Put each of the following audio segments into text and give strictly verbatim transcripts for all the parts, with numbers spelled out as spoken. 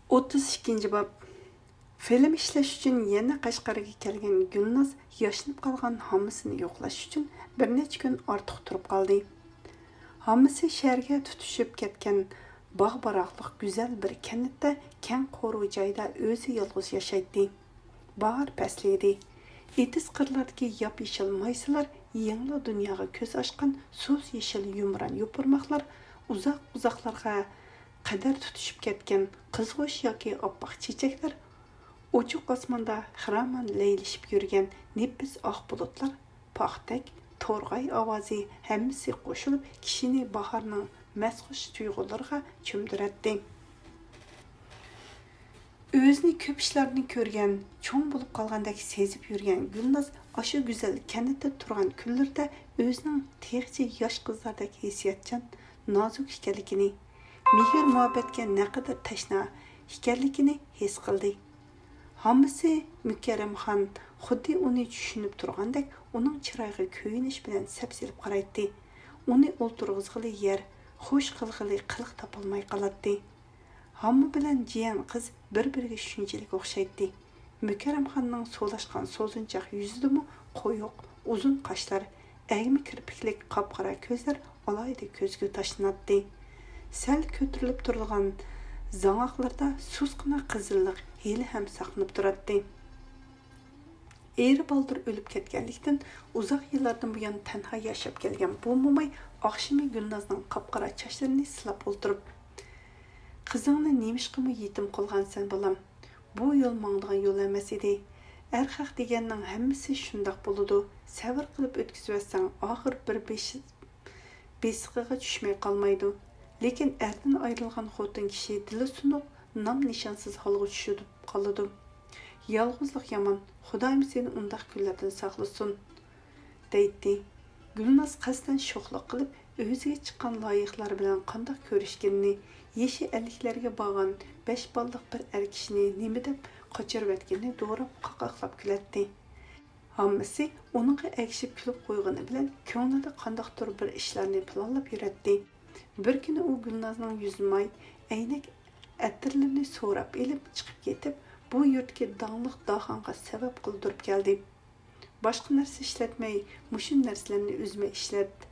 ئوتتۇز ئىككىنچى باب. فىلىم ئىشلەش ئۈچۈن يەنە قەشقەرگە كەلگەن گۈلناز ياشىنىپ قالغان ھاممىسىنى يوقلاش ئۈچۈن بىر نەچچە كۈن ئارتۇق تۇرۇپ قالدى. ھاممىسى شەھەرگە تۇتىشىپ كەتكەن باغ-باراقلىق گۈزەل بىر كەنتتە كەڭ قورۇ جايدا ئۆزى يالغۇز ياشايتتى. باھار پەسلى ئىدى. ئېتىز قىرلاردىكى ياپيېشىل مايسىلار يېڭىلا دۇنياغا كۆز ئاچقان سۇس يېشىل يۇمران يوپۇرماقلار، ئۇزاق-ئۇزاقلارغا قەدەر تۇتىشىپ كەتكەن قىزغۇچ ياكى ئاپئاق چېچەكلەر، ئوچۇق ئاسماندا خىرامان لەيلىشىپ يۈرگەن نېپىز ئاق بۇلۇتلار، پاختەك، تورغاي ئاۋازى ھەممىسى قوشۇلۇپ كىشىنى باھارنىڭ مەستخۇش تۇيغۇلىرىغا چۆمدۈرەتتى. ئۆزىنى كۆپ ئىشلاردىن كۆرگەن، چوڭ بولۇپ قالغاندەك سېزىپ يۈرگەن گۈلناز ئاشۇ گۈزەل كەنتتە تۇرغان كۈنلىرىدە ئۆزىنىڭ تېخىچە ياش قىزلاردەك ھېسسىياتچان، نازۇك ئىكەنلىكىنى، مېھىر-مۇھەببەتكە نەقەدەر تەشنا ئىكەنلىكىنى ھېس قىلدى. ھاممىسى مۇكەررەمخان خۇددى ئۇنى چۈشىنىپ تۇرغاندەك ئۇنىڭ چىرايىغا كۆيۈنۈش بىلەن سەپسېلىپ قارايتتى. ئۇنى ئولتۇرغۇزغىلى يەر، خوش قىلغىلى قىلىق تاپالماي قالاتتى. ھامما بىلەن جىيەن قىز بىر-بىرىگە شۇنچىلىك ئوخشايتتى. مۇكەررەمخاننىڭ سولاشقان سوزۇنچاق يۈزىدىمۇ قويۇق، ئۇزۇن قاشلار، ئەگمە كىرپىكلىك قاپقارا كۆزلەر ئالاھىدە كۆزگە تاشلىناتتى. سەل كۆتۈرۈلۈپ تۇرىدىغان زاڭاقلىرىدا سۇسقىنا قىزىللىق ھېلىھەم ساقلىنىپ تۇراتتى. ئېرى بالدۇر ئۆلۈپ كەتكەنلىكتىن، ئۇزاق يىللاردىن بۇيان تەنھا ياشاپ كەلگەن بۇ موماي ئاخشىمى گۈلنازنىڭ قاپقارا چاچلىرىنى سىلاپ ئولتۇرۇپ، «قىزىڭنى نېمىشقىمۇ يېتىم قىلغانسەن، بالام؟ بۇ يول ماڭىدىغان يول ئەمەس ئىدى. ئەرخەق دېگەننىڭ ھەممىسى شۇنداق بولىدۇ. سەۋر قىلىپ ئۆتكۈزۈۋەتسەڭ، ئاخىر بىر بېشى بېسىقىغا چۈشمەي قالمايدۇ. لېكىن ئەردىن ئايرىلغان خوتۇن كىشى دىلى سۇنۇق، نام-نىشانسىز ھالغا چۈشۈپ قالىدۇ. يالغۇزلۇق يامان، خۇدايىم سېنى ئۇنداق كۈنلەردىن ساقلىسۇن» دەيتتى. گۈلناز قەستەن شوخلۇق قىلىپ، ئۆزىگە چىققان لايىقلار بىلەن قانداق كۆرۈشكىنىنى، يېشى ئەللىكلەرگە بارغان بەش بالىلىق بىر ئەر كىشىنى نېمە دەپ قاچۇرۇۋەتكىنىنى دوراپ قاقاقلاپ كۈلەتتى. ھاممىسى ئۇنىڭغا ئەگىشىپ كۈلۈپ قويغىنى بىلەن كۆڭلىدە قانداقتۇر بىر ئىشلارنى پىلانلاپ يۈرەتتى. بىر كۈنى ئۇ گۈلنازنىڭ يۈز ماي، ئەينەك، ئەتىرلىرىنى سوراپ ئېلىپ چىقىپ كېتىپ، بۇ يۇرتتىكى داڭلىق داھاڭغا سەۋەب قىلدۇرۇپ كەلدى. «باشقا نەرسە ئىشلەتمەي، مۇشۇ نەرسىلەرنى ئۆزۈمە ئىشلەت.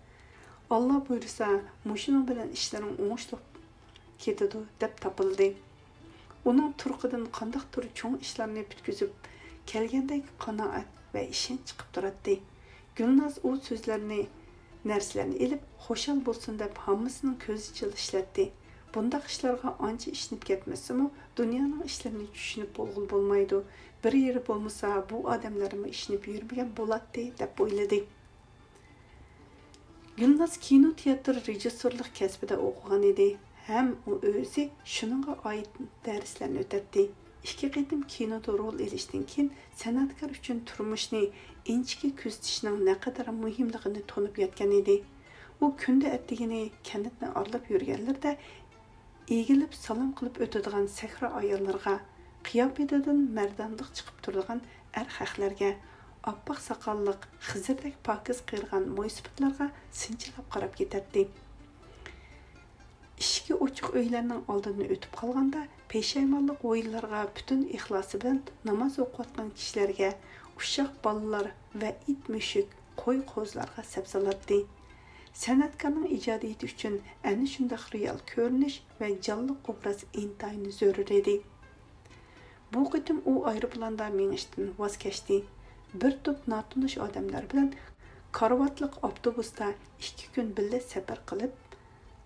ئاللا بۇيرۇسا، مۇشۇنىڭ بىلەن ئىشلىرىڭ ئوڭۇشلۇق كېتىدۇ» دەپ تاپىلدى. ئۇنىڭ تۇرقىدىن قانداقتۇر چوڭ ئىشلارنى پۈتكۈزۈپ كەلگەندەك قانائەت ۋە ئىشەنچ چىقىپ تۇراتتى. گۈلناز ئۇ سۆزلەرنى، نەرسىلەرنى ئېلىپ، خۇشال بولسۇن دەپ ھاممىسىنىڭ كۆزى جىلىشلەتتى. بۇنداق ئىشلارغا ئانچە ئىشىنىپ كەتمىسىمۇ، دۇنيانىڭ ئىشلىرىنى چۈشىنىپ بولغىلى بولمايدۇ. بىر يېرى بولمىسا، بۇ ئادەملەرمۇ ئىشىنىپ يۈرمىگەن بولاتتى، دەپ ئويلىدى. گۈلناز كىنو تىياتىر رېژىسسورلۇق كەسپىدە ئوقۇغان ئىدى ھەم ئۇ ئۆزى شۇنىڭغا ئائىت دەرسلەرنى ئۆتەتتى. ئىككى قېتىم كىنودا رول ئېلىشتىن كېيىن سەنئەتكار ئۈچۈن تۇرمۇشنى ئىنچىكە كۆزىتىشنىڭ نەقەدەر مۇھىملىقىنى تونۇپ يەتكەن ئىدى. ئۇ كۈندە ئەتىگىنى كەنتنى ئارىلاپ يۈرگەنلىرىدە ئېگىلىپ سالام قىلىپ ئۆتىدىغان سەھرا ئاياللىرىغا، قىياپىتىدىن مەردانلىق چىقىپ تۇرىدىغان ئەرخەقلەرگە، ئاپئاق ساقاللىق، خىزىردەك پاكىز قېرىغان مويسىپىتلارغا سىنچىلاپ قاراپ كېتەتتى. ئىشىكى ئوچۇق ئۆيلەرنىڭ ئالدىدىن ئۆتۈپ قالغاندا، پېشايۋانلىق ھويلىلارغا پۈتۈن ئىخلاسى بىلەن ناماز ئوقۇۋاتقان كىشىلەرگە، ئۇششاق بالىلار ۋە ئىت، مۈشۈك، قوي، قوزىلارغا سەپسالاتتى. سەنئەتكارنىڭ ئىجادىيىتى ئۈچۈن ئەنە شۇنداق رېئال كۆرۈنۈش ۋە جانلىق ئوبراز ئىنتايىن زۆرۈر ئىدى. بۇ قېتىم ئۇ ئايروپىلاندا مېڭىشتىن ۋاز كەچتى. بىر توپ ناتونۇش ئادەملەر بىلەن كارىۋاتلىق ئاپتوبۇستا ئىككى كۈن بىللە سەپەر قىلىپ،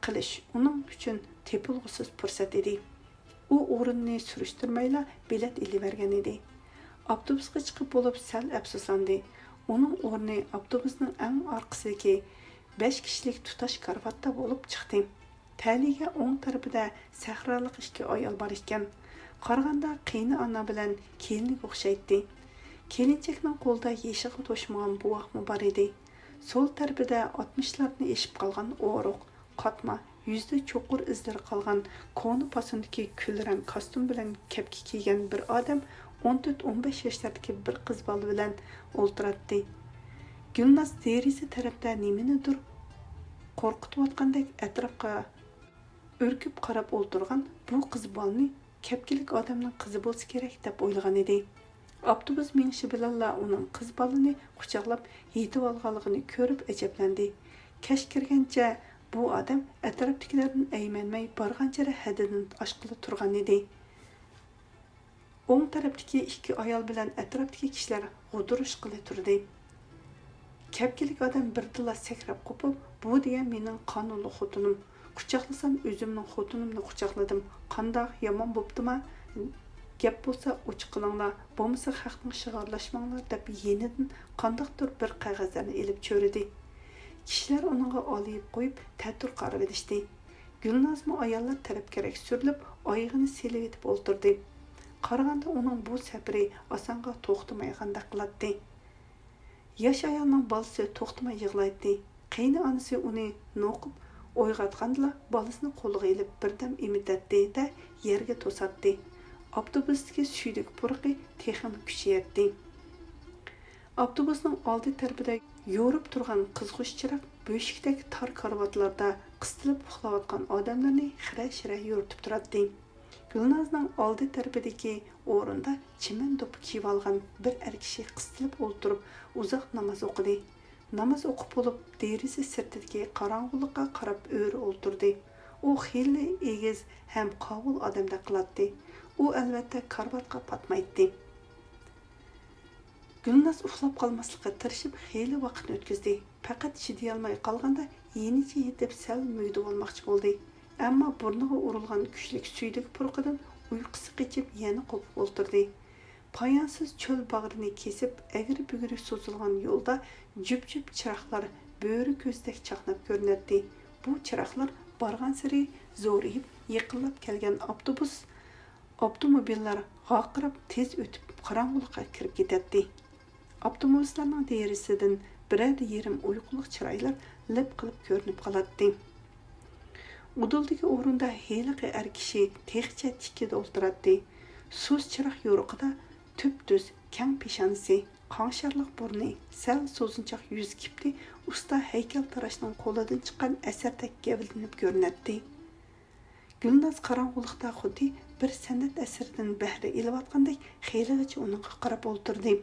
قىلىش ئۇنىڭ ئۈچۈن تېپىلغۇسىز پۇرسەت ئىدى. ئۇ ئورۇننى سۈرۈشتۈرمەيلا بېلەت ئېلىۋەرگەن ئىدى. ئاپتوبۇسقا چىقىپ بولۇپ سەل ئەپسۇسلاندى. ئۇنىڭ ئورنى ئاپتوبۇسنىڭ ئەڭ ئارقىسىدىكى بەش كىشىلىك تۇتاش كارىۋاتتا بولۇپ چىقتى. تەلىيىگە ئوڭ تەرىپىدە سەھرالىق ئىككى ئايال بار ئىكەن. قارىغاندا قېيىنئانا بىلەن كېلىنگە ئوخشايتتى. كېلىنچەكنىڭ قولىدا يېشىغا توشمىغان بوۋاقمۇ بار ئىدى. سول تەرىپىدە ئاتمىشلاردىن ئېشىپ قالغان ئورۇق، قاتما، يۈزىدە چوقۇر ئىزلىرى قالغان كونا پاسوندىكى كۈلرەڭ كاستيۇم بىلەن كەپكە كىيگەن بىر ئادەم ئون تۆت، ئون بەش ياشلاردىكى بىر قىز بالا بىلەن ئولتۇراتتى. گۈلناز دېرىزە تەرەپتە نېمىنىدۇر قورقۇتۇۋاتقاندەك ئەتراپقا ئۈركۈپ قاراپ ئولتۇرغان بۇ قىز بالىنى كەپكىلىك ئادەمنىڭ قىزى بولسا كېرەك دەپ ئويلىغان ئىدى. ئاپتوبۇس مېڭىشى بىلەنلا ئۇنىڭ قىز بالىنى قۇچاقلاپ يېتىۋالغانلىقىنى كۆرۈپ ئەجەبلەندى. كەچ كىرگەنچە بۇ ئادەم ئەتراپتىكىلەردىن ئەيمەنمەي بارغانچە ھەددىدىن ئاشقىلى تۇرغان ئىدى. ئوڭ تەرەپتىكى ئىككى ئايال بىلەن ئەتراپتىكى كىشىلەر غۇدۇرۇشقىلى تۇردى. كەپكىلىك ئادەم بىردىنلا سەكرەپ قوپۇپ، بۇ دېگەن مېنىڭ قانۇنلۇق خوتۇنۇم. قۇچاقلىسام ئۆزۈمنىڭ خوتۇنۇمنى قۇچاقلىدىم. قانداق، يامان بوپتۇما؟ گەپ بولسا ئوچۇق قىلىڭلار، بولمىسا خەقنىڭ ئىشىغا ئارىلاشماڭلار دەپ يېنىدىن قانداقتۇر بىر قەغەزلەرنى ئېلىپ چۆرىدى. كىشىلەر ئۇنىڭغا ئالىيىپ قويۇپ تەتۈر قارىۋېلىشتى. گۈلنازمۇ ئاياللار تەرەپكىرەك سۈرۈلۈپ ئايىغىنى سېلىۋېتىپ ئولتۇردى. قارىغاندا ئۇنىڭ بۇ سەپىرى ئاسانغا توختىمايدىغاندەك قىلاتتى. ياش ئايالنىڭ بالىسى توختىماي يىغلايتتى. قېيىنئانىسى ئۇنى نوقۇپ ئويغاتقاندىلا بالىسىنى قولىغا ئېلىپ بىردەم ئېمىتەتتى-دە يەرگە توساتتى. ئاپتوبۇستىكى سۈيدۈك پۇرىقى تېخىمۇ كۈچىيەتتى. ئاپتوبۇسنىڭ ئالدى تەرىپىدە يورۇپ تۇرغان قىزغۇچ چىراغ بۆشۈكتەك تار كارىۋاتلاردا قىستىلىپ ئۇخلاۋاتقان ئادەملەرنى خىرە-شىرە يورۇتۇپ تۇراتتى. گۈلنازنىڭ ئالدى تەرىپىدىكى ئورۇندا چىمەن دوپپا كىيىۋالغان بىر ئەر كىشى قىستىلىپ ئولتۇرۇپ ئۇزاق ناماز ئوقۇدى. ناماز ئوقۇپ بولۇپ، دېرىزە سىرتىدىكى قاراڭغۇلۇققا قاراپ ئۆرە ئولتۇردى. ئۇ خېلى ئېگىز ھەم قاۋۇل ئادەمدەك قىلاتتى. ئۇ ئەلۋەتتە كارىۋاتقا پاتمايتتى. گۈلناز ئۇخلاپ قالماسلىققا تىرىشىپ خېلى ۋاقىتنى ئۆتكۈزدى. پەقەت چىدىيالماي قالغاندا يېنىچە يېتىپ سەل مۈگدىۋالماقچى بولدى. ئەمما بۇرنىغا ئۇرۇلغان كۈچلۈك سۈيدۈك پۇرىقىدىن ئۇيقۇسى قېچىپ يەنە قوپۇپ ئولتۇردى. پايانسىز چۆل باغرىنى كېسىپ، ئەگرى-بۈگرى سوزۇلغان يولدا جۈپ-جۈپ چىراغلار بۆرە كۆزىدەك چاقناپ كۆرۈنەتتى. بۇ چىراغلار بارغانسېرى زورىيىپ، يېقىنلاپ كەلگەن ئاپتوبۇس، ئاپتوموبىللار ۋارقىراپ تېز ئۆتۈپ، قاراڭغۇلۇققا كىرىپ كېتەتتى. ئاپتوبۇسلارنىڭ دېرىزىسىدىن بىرەردە يېرىم ئۇيقۇلۇق چىرايلار لىپ قىلىپ كۆرۈنۈپ قالاتتى. ئۇدۇلدىكى ئورۇندا ھېلىقى ئەر كىشى تېخىچە تىككىدە ئولتۇراتتى. سۇس چىراغ يورۇقىدا تۈپتۈز، كەڭ پېشانىسى، قاڭشارلىق بۇرنى، سەل سوزۇنچاق يۈز كىپتى ئۇستا ھەيكەلتىراشنىڭ قولىدىن چىققان ئەسەردەك گەۋدىلىنىپ كۆرۈنەتتى. گۈلناز قاراڭغۇلۇقتا خۇددى بىر سەنئەت ئەسىرىدىن بەھرە ئېلىۋاتقاندەك خېلىغىچە ئۇنىڭغا قاراپ ئولتۇردى.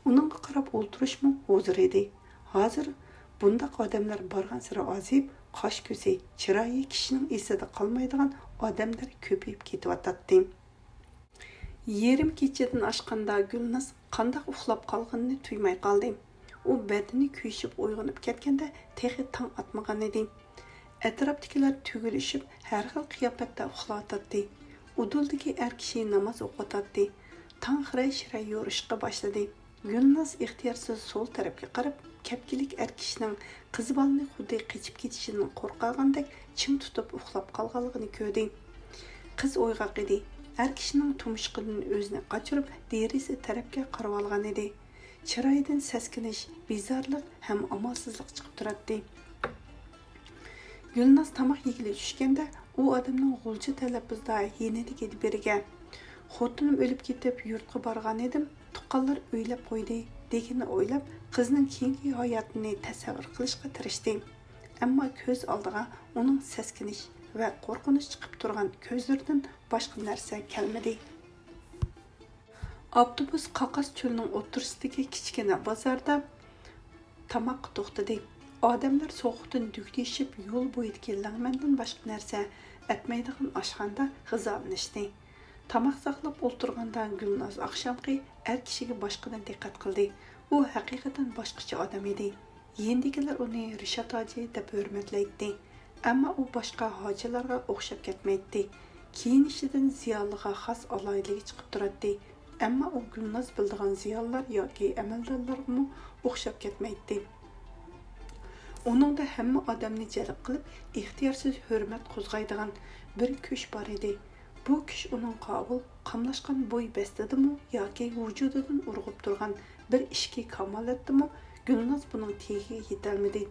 ئۇنىڭغا قاراپ ئولتۇرۇشمۇ ھۇزۇر ئىدى. ھازىر بۇنداق ئادەملەر بارغانسېرى ئازىيىپ، قاش-كۆزى، چىرايى كىشىنىڭ ئېسىدە قالمايدىغان ئادەملەر كۆپىيىپ كېتىۋاتاتتى. يېرىم كېچىدىن ئاشقاندا گۈلناز قانداق ئۇخلاپ قالغىنىنى تۇيماي قالدى. ئۇ بەدىنى كۆيۈشۈپ ئويغىنىپ كەتكەندە تېخى تاڭ ئاتمىغانىدى. ئەتراپتىكىلەر تۈگۈلۈشۈپ، ھەر خىل قىياپەتتە ئۇخلاۋاتاتتى. ئۇدۇلدىكى ئەر كىشى ناماز ئوقۇۋاتاتتى. تاڭ خىرە-شىرە يورۇشقا باشلىدى. گۈلناز ئىختىيارسىز سول تەرەپكە قاراپ، كەپكىلىك ئەر كىشىنىڭ قىز بالىنى خۇددى قېچىپ كېتىشىدىن قورقالغاندەك چىڭ تۇتۇپ ئۇخلاپ قالغانلىقىنى كۆردى. قىز ئويغاق ئىدى. ئەر كىشىنىڭ تۇمشۇقىدىن ئۆزىنى قاچۇرۇپ، دېرىزە تەرەپكە قارىۋالغانىدى. چىرايىدىن سەسكىنىش، بىزارلىق ھەم ئامالسىزلىق چىقىپ تۇراتتى. گۈلناز تاماق يېگىلى چۈشكەندە، ئۇ ئادەمنىڭ غۇلجا تەلەپپۇزدا يېنىدىكى بىرىگە، «خوتۇنۇم ئۆلۈپ كېتىپ، يۇرتقا بارغانىدىم، تۇغقانلار ئۆيلەپ قويدى» دېگىنىنى ئويلاپ، قىزنىڭ كېيىنكى ھاياتىنى تەسەۋۋۇر قىلىشقا تىرىشتى. ئەمما كۆز ئالدىغا ئۇنىڭ سەسكىنىش ۋە قورقۇنچ چىقىپ تۇرغان كۆزلىرىدىن باشقا نەرسە كەلمىدى. ئاپتوبۇس قاقاس چۆلنىڭ ئوتتۇرىسىدىكى كىچىككىنە بازاردا تاماققا توختىدى. ئادەملەر سوغۇقتىن دۈگدىشىپ، يول بويىدىكى لەڭمەندىن باشقا نەرسە ئەتمەيدىغان ئاشخانىدا غىزالىنىشتى. تاماق ساقلاپ ئولتۇرغاندا گۈلناز ئاخشامقى ئەر كىشىگە باشقىدىن دىققەت قىلدى. ئۇ ھەقىقەتەن باشقىچە ئادەم ئىدى. يېنىدىكىلەر ئۇنى رىشات ھاجى دەپ ھۆرمەتلەيتتى. ئەمما ئۇ باشقا ھاجىلارغا ئوخشاپ كەتمەيتتى. كىيىنىشىدىن زىيالىيغا خاس ئالاھىدىلىكى چىقىپ تۇراتتى. ئەمما ئۇ گۈلناز بىلىدىغان زىيالىيلار ياكى ئەمەلدارلارغىمۇ ئوخشاپ كەتمەيتتى. ئۇنىڭدا ھەممە ئادەمنى جەلپ قىلىپ، ئىختىيارسىز ھۆرمەت قوزغايدىغان بىر كۈچ بار ئىدى. بۇ كۈچ ئۇنىڭ قاۋۇل، قاملاشقان بوي بەستىدىمۇ ياكى ۋۇجۇدىدىن ئۇرغۇپ تۇرغان بىر ئىچكى كامالەتتىمۇ، گۈلناز بۇنىڭ تېگىگە يېتەلمىدى.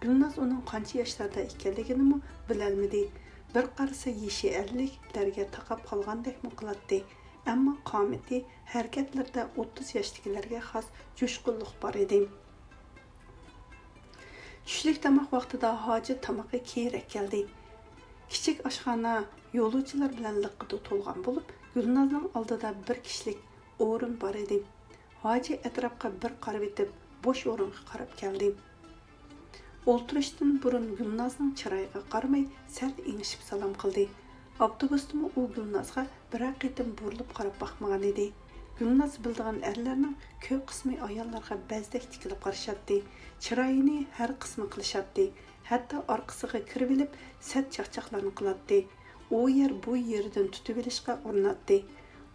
گۈلناز ئۇنىڭ قانچە ياشلاردا ئىكەنلىكىنىمۇ بىلەلمىدى. بىر قارىسا يېشى ئەللىكلەرگە تاقاپ قالغاندەكمۇ قىلاتتى. ئەمما قامىتى، ھەرىكەتلىرىدە ئوتتۇز ياشتىكىلەرگە خاس جۇشقۇنلۇق بار ئىدى. چۈشلۈك تاماق ۋاقتىدا ھاجەت تامىقى كېيىنرەك كەلدى. كىچىك ئاشخانا يولۇچىلار بىلەن لىققىدە تولغان بولۇپ، گۈلنازنىڭ ئالدىدا بىر كىشىلىك ئورۇن بار ئىدى. ھاجى ئەتراپقا بىر قارىۋېتىپ، بوش ئورۇنغا قاراپ كەلدى. ئولتۇرۇشتىن بۇرۇن گۈلنازنىڭ چىرايىغا قارىماي، سەل ئېڭىشىپ سالام قىلدى. ئاپتوبۇستىمۇ ئۇ گۈلنازغا بىرەر قېتىم بۇرۇلۇپ قاراپ باقمىغان ئىدى. گۈلناز بىلىدىغان ئەرلەرنىڭ كۆپ قىسمى ئاياللارغا بەزدەك تىكىلىپ قارىشاتتى. چىرايىنى ھەر قىسمى قىلىشاتتى. ھەتتا ئارقىسىغا كىرىۋېلىپ، سەت چاقچاقلارنى قىلاتتى. ئۇ يەر بۇ يېرىدىن تۇتۇۋېلىشقا ئۇرۇناتتى.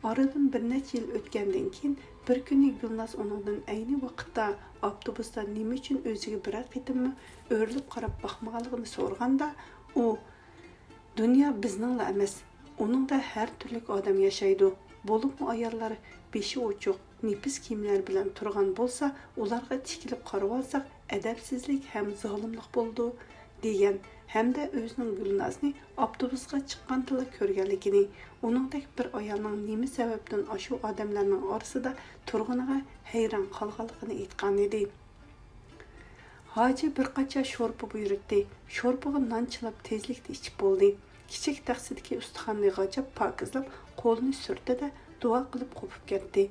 ئارىدىن بىر نەچچە يىل ئۆتكەندىن كېيىن، بىر كۈنى گۈلناز ئۇنىڭدىن ئەينى ۋاقىتتا ئاپتوبۇستا نېمە ئۈچۈن ئۆزىگە بىرەر قېتىممۇ ئۆرۈلۈپ قاراپ باقمىغانلىقىنى سورىغاندا، ئۇ، دۇنيا بىزنىڭلا ئەمەس، ئۇنىڭدا ھەر تۈرلۈك ئادەم ياشايدۇ. بولۇپمۇ ئاياللار بېشى ئوچۇق، نېپىز كىيىملەر بىلەن تۇرغان بولسا، ئۇلارغا تىكىلىپ قارىۋالساق، ئەدەپسىزلىك ھەم زالىملىق بولىدۇ، دېگەن ھەمدە ئۆزىنىڭ گۈلنازنى ئاپتوبۇسقا چىققاندىلا كۆرگەنلىكىنى، ئۇنىڭدەك بىر ئايالنىڭ نېمە سەۋەبتىن ئاشۇ ئادەملەرنىڭ ئارىسىدا تۇرغىنىغا ھەيران قالغانلىقىنى ئېيتقانىدى. ھاجى بىر قاچا شورپا بۇيرۇتتى. شورپىغا نان چىلاپ تېزلىكتە ئىچىپ بولدى. كىچىك تەخسىدىكى ئۇستىخاننى غاجاپ پاكىزلاپ قولىنى سۈرتتى-دە، دۇئا قىلىپ قوپۇپ كەتتى.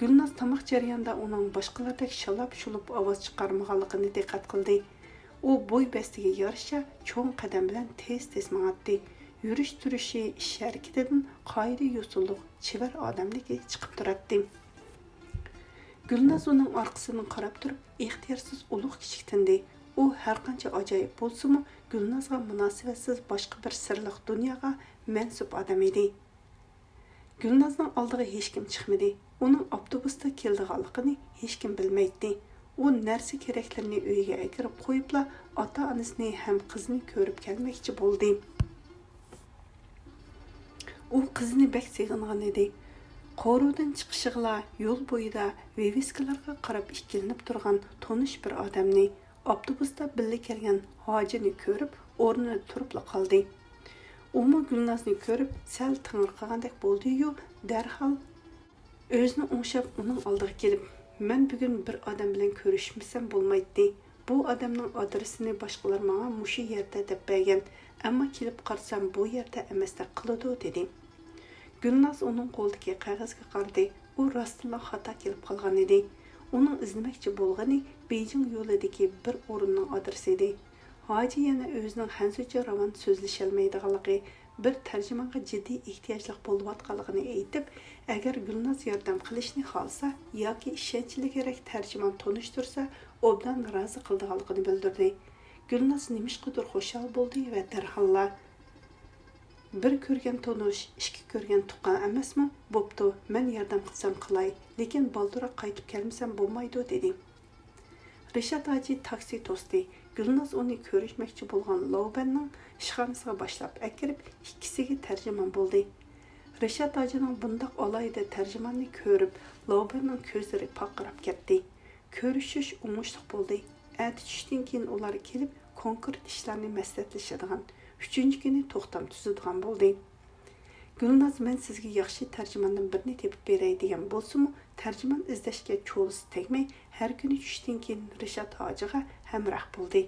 گۈلناز تاماق جەريانىدا ئۇنىڭ باشقىلاردەك شالاپ-شۇلۇپ ئاۋاز چىقارمىغانلىقىنى دىققەت قىلدى. ئۇ بوي بەستىگە يارىشىچە چوڭ قەدەم بىلەن تېز-تېز ماڭاتتى. يۈرۈش-تۇرۇشى، ئىش-ھەرىكىتىدىن قائىدە-يوسۇنلۇق، چېۋەر ئادەملىكى چىقىپ تۇراتتى. گۈلناز ئۇنىڭ ئارقىسىدىن قاراپ تۇرۇپ، ئىختىيارسىز ئۇلۇغ كىچىك تىندى. ئۇ ھەرقانچە ئاجايىپ بولسىمۇ، گۈلنازغا مۇناسىۋەتسىز باشقا بىر سىرلىق دۇنياغا مەنسۇپ ئادەم ئىدى. گۈلنازنىڭ ئالدىغا ھېچكىم چىقمىدى. ئۇنىڭ ئاپتوبۇستا كېلىدىغانلىقىنى ھېچكىم بىلمەيتتى. ئۇ نەرسە-كېرەكلىرىنى ئۆيىگە ئەكىرىپ قويۇپلا، ئاتا-ئانىسىنى ھەم قىزىنى كۆرۈپ كەلمەكچى بولدى. ئۇ قىزىنى بەك سېغىنغان ئىدى. قورۇدىن چىقىشىغىلا يول بويىدا ۋىۋىسكىلارغا قاراپ ئىككىلىنىپ تۇرغان تونۇش بىر ئادەمنى، ئاپتوبۇستا بىللە كەلگەن ھاجىنى كۆرۈپ، ئورنىدا تۇرۇپلا قالدى. ئۇمۇ گۈلنازنى كۆرۈپ، سەل تېڭىرقىغاندەك بولدى-يۇ، دەرھال ئۆزىنى ئوڭشاپ، ئۇنىڭ ئالدىغا كېلىپ، مەن بۈگۈن بىر ئادەم بىلەن كۆرۈشمىسەم بولمايتتى. بۇ ئادەمنىڭ ئادرېسىنى باشقىلار ماڭا مۇشۇ يەردە دەپ بەرگەن، ئەمما كېلىپ قارىسام، بۇ يەردە ئەمەستەك قىلىدۇ، دېدى. گۈلناز ئۇنىڭ قولىدىكى قەغەزگە قارىدى. ئۇ راستتىنلا خاتا كېلىپ قالغان ئىدى. ئۇنىڭ ئىزدىمەكچى بولغىنى بېيجىڭ يولىدىكى بىر ئورۇننىڭ ئادرېسى ئىدى. ھاجى يەنە ئۆزىنىڭ خەنزۇچە راۋان سۆزلىشەلمەيدىغانلىقى، بىر تەرجىمانغا جىددىي ئېھتىياجلىق بولۇۋاتقانلىقىنى ئېيتىپ، ئەگەر گۈلناز ياردەم قىلىشنى خالىسا ياكى ئىشەنچلىكرەك تەرجىمان تونۇشتۇرسا، ئوبدان رازى قىلىدىغانلىقىنى بىلدۈردى. گۈلناز نېمىشقىدۇر خۇشال بولدى ۋە دەرھاللا، بىر كۆرگەن تونۇش، ئىككى كۆرگەن تۇغقان ئەمەسمۇ؟ بوپتۇ، مەن ياردەم قىلسام قىلاي، لېكىن بالدۇرراق قايتىپ كەلمىسەم بولمايدۇ، دېدى. رىشات ھاجى تاكسى توستى. گۈلناز ئۇنى كۆرۈشمەكچى بولغان لاۋبەننىڭ ئىشخانىسىغا باشلاپ ئەكىرىپ، ئىككىسىگە تەرجىمان بولدى. رىشات ھاجىنىڭ بۇنداق ئالاھىدە تەرجىماننى كۆرۈپ، لاۋبەننىڭ كۆزلىرى پارقىراپ كەتتى. كۆرۈشۈش ئوڭۇشلۇق بولدى. ئەتە چۈشتىن كېيىن ئۇلار كېلىپ، كونكرېت ئىشلارنى مەسلىھەتلىشىدىغان. ئۈچىنچى كۈنى توختام تۈزىدىغان بولدى. گۈلناز، مەن سىزگە ياخشى تەرجىماندىن بىرنى تېپىپ بېرەي، دېگەن بولسىمۇ، تەرجىمان ئىزدەشكە چولىسى تەگمەي، ھەر كۈنى چۈشتىن كېيىن رىشات ھاجىغا ھەمراھ بولدى.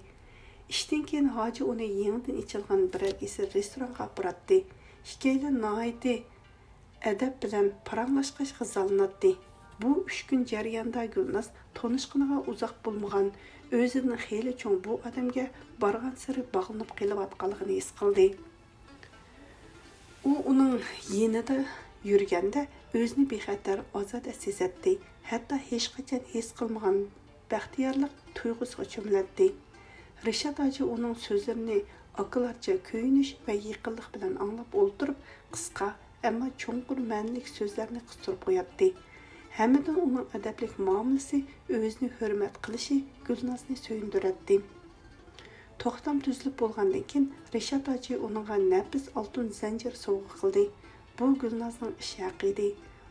ئىشتىن كېيىن ھاجى ئۇنى يېڭىدىن ئېچىلغان بىرەر ئېسىل رېستورانغا ئاپىراتتى. ئىككىيلەن ناھايىتى ئەدەپ بىلەن پاراڭلاشقاچ غىزالىناتتى. بۇ ئۈچ كۈن جەريانىدا گۈلناز تونۇشقىنىغا ئۇزاق بولمىغان، ئۆزىدىن خېلى چوڭ بۇ ئادەمگە بارغانسېرى باغلىنىپ قېلىۋاتقانلىقىنى ھېس قىلدى. ئۇ ئۇنىڭ يېنىدا يۈرگەندە ئۆزىنى بىخەتەر، ئازادە سېزەتتى، ھەتتا ھېچقاچان ھېس قىلمىغان بەختىيارلىق تۇيغۇسىغا چۆمۈلەتتى. رىشات ھاجى ئۇنىڭ سۆزلىرىنى ئاكىلارچە كۆيۈنۈش ۋە يېقىنلىق بىلەن ئاڭلاپ ئولتۇرۇپ، قىسقا، ئەمما چوڭقۇر مەنىلىك سۆزلەرنى قىستۇرۇپ قوياتتى. ھەممىدىن ئۇنىڭ ئەدەپلىك مۇئامىلىسى، ئۆزىنى ھۆرمەت قىلىشى گۈلنازنى سۆيۈندۈرەتتى. توختام تۈزۈلۈپ بولغاندىن كېيىن، رىشات ھاجى ئۇنىڭغا نەپىس ئالتۇن زەنجىر سوۋغا قىلدى. بۇ گۈلنازنىڭ ئىش ھەققى ئىدى.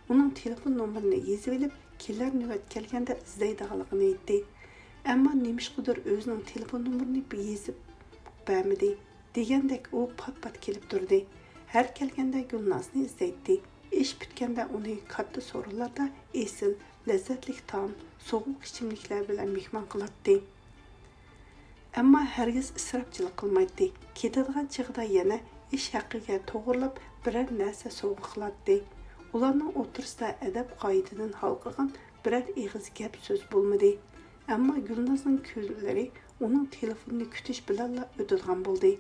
ئۇنىڭ تېلېفون نومۇرىنى يېزىۋېلىپ، كېلەر نۆۋەت كەلگەندە ئىزدەيدىغانلىقىنى ئېيتتى. ئەمما نېمىشقىدۇر ئۆزىنىڭ تېلېفون نومۇرىنى يېزىپ بەرمىدى. دېگەندەك ئۇ پات-پات كېلىپ تۇردى. ھەر كەلگەندە گۈلنازنى ئىزدەيتتى. ئىش پۈتكەندە ئۇنى كاتتا سورۇنلاردا ئېسىل، لەززەتلىك تائام، سوغۇق ئىچىملىكلەر بىلەن مېھمان قىلاتتى. ئەمما ھەرگىز ئىسراپچىلىق قىلمايتتى. كېتىدىغان چېغىدا يەنە ئىش ھەققىگە توغرىلاپ بىرەر نەرسە سوۋغا قىلاتتى. ئۇلارنىڭ ئوتتۇرىسىدا ئەدەپ-قائىدىدىن ھالقىغان بىرەر ئېغىز گەپ-سۆز بولمىدى. ئەمما گۈلنازنىڭ كۈنلىرى ئۇنىڭ تېلېفونىنى كۈتۈش بىلەنلا ئۆتىدىغان بولدى.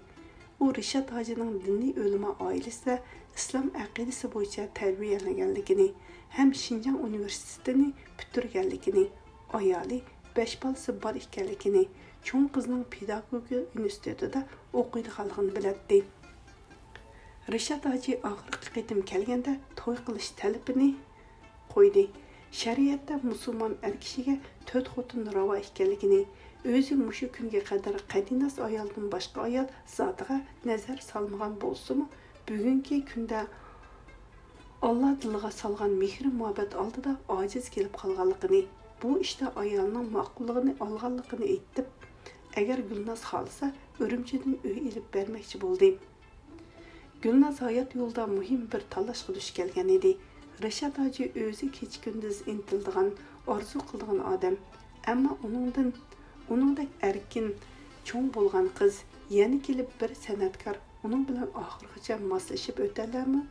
ئۇ رىشات ھاجىنىڭ دىنىي ئۆلىما ئائىلىسىدە ئىسلام ئەقىدىسى بويىچە تەربىيەلەنگەنلىكىنى ھەم شىنجاڭ ئۇنىۋېرسىتېتىنى پۈتتۈرگەنلىكىنى، ئايالى، بەش بالىسى بار ئىكەنلىكىنى، چوڭ قىزىنىڭ پېداگوگىكا ئىنستىتۇتىدا ئوقۇيدىغانلىقىنى بىلەتتى. رىشات ھاجى ئاخىرقى قېتىم كەلگەندە توي قىلىش تەلىپىنى قويدى. شەرىئەتتە مۇسۇلمان ئەر كىشىگە تۆت خوتۇن راۋا ئىكەنلىكىنى، ئۆزى مۇشۇ كۈنگە قەدەر قەدىناس ئايالدىن باشقا ئايال زاتىغا نەزەر سالمىغان بولسىمۇ، بۈگۈنكى كۈندە ئاللا دىلىغا سالغان مېھرى-مۇھەببەت ئالدىدا ئاجىز كېلىپ قالغانلىقىنى، بۇ ئىشتا ئايالنىڭ ماقۇللۇقىنى ئالغانلىقىنى ئېيتىپ، ئەگەر گۈلناز خالىسا، ئۈرۈمچىدىن ئۆي ئېلىپ بەرمەكچى بولدى. گۈلناز ھايات يولىدا مۇھىم بىر تاللاشقا دۇچ كەلگەن ئىدى. رىشات ھاجى ئۆزى كېچە-كۈندۈز ئىنتىلىدىغان، ئارزۇ قىلىدىغان ئادەم. ئەمما ئۇنىڭدىن، ئۇنىڭدەك ئەركىن، چوڭ بولغان قىز، يەنە كېلىپ بىر سەنئەتكار ئۇنىڭ بىلەن ئاخىرغىچە ماسلىشىپ ئۆتەلەرمۇ؟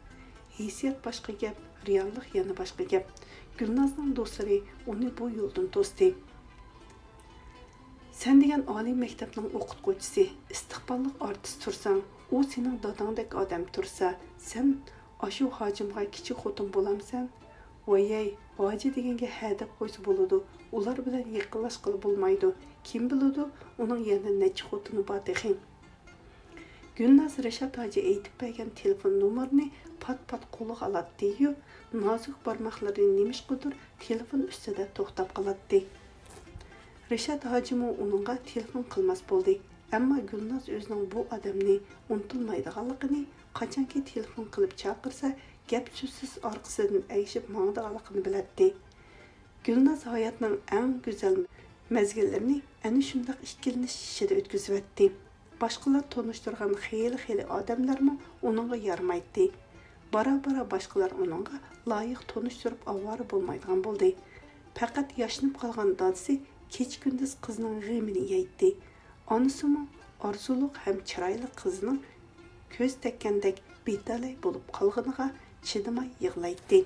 ھېسسىيات باشقا گەپ، رېئاللىق يەنە باشقا گەپ. گۈلنازنىڭ دوستلىرى ئۇنى بۇ يولدىن توستى. سەن دېگەن ئالىي مەكتەپنىڭ ئوقۇتقۇچىسى، ئىستىقباللىق ئارتىس تۇرساڭ، ئۇ سېنىڭ داداڭدەك ئادەم تۇرسا، سەن ئاشۇ ھاجىمغا كىچىك خوتۇن بولامسەن؟ ۋايەي، ھاجى دېگەنگە ھە دەپ قويسا بولىدۇ، ئۇلار بىلەن يېقىنلاشقىلى بولمايدۇ، كىم بىلىدۇ، ئۇنىڭ يەنە نەچچە خوتۇنى بار تېخى. گۈلناز رىشات ھاجى ئېيتىپ بەرگەن تېلېفون نومۇرىنى پات-پات قولىغا ئالاتتى-يۇ، نازۇك بارماقلىرى نېمىشقىدۇر تېلېفون ئۈستىدە توختاپ قالاتتى. رىشات ھاجىمۇ ئۇنىڭغا تېلېفون قىلماس بولدى. ئەمما گۈلناز ئۆزىنىڭ بۇ ئادەمنى ئۇنتۇلمايدىغانلىقىنى، قاچانكى تېلېفون قىلىپ چاقىرسا، گەپ-سۆزسىز ئارقىسىدىن ئەگىشىپ ماڭىدىغانلىقىنى بىلەتتى. گۈلناز ھاياتنىڭ ئەڭ گۈزەل مەزگىللىرىنى ئەنە شۇنداق ئىككىلىنىش ئىچىدە ئۆتكۈزۈۋەتتى. باشقىلار تونۇشتۇرغان خېلى-خېلى ئادەملەرمۇ ئۇنىڭغا يارىمايتتى. بارا-بارا باشقىلار ئۇنىڭغا لايىق تونۇشتۇرۇپ ئاۋارە بولمايدىغان بولدى. پەقەت ياشىنىپ قالغان دادىسى كېچە-كۈندۈز قىزنىڭ غېمىنى يەيتتى. ئانىسىمۇ ئارزۇلۇق ھەم چىرايلىق قىزىنىڭ كۆز تەگكەندەك بىتالاي بولۇپ قالغىنىغا چىدىماي يىغلايتتى.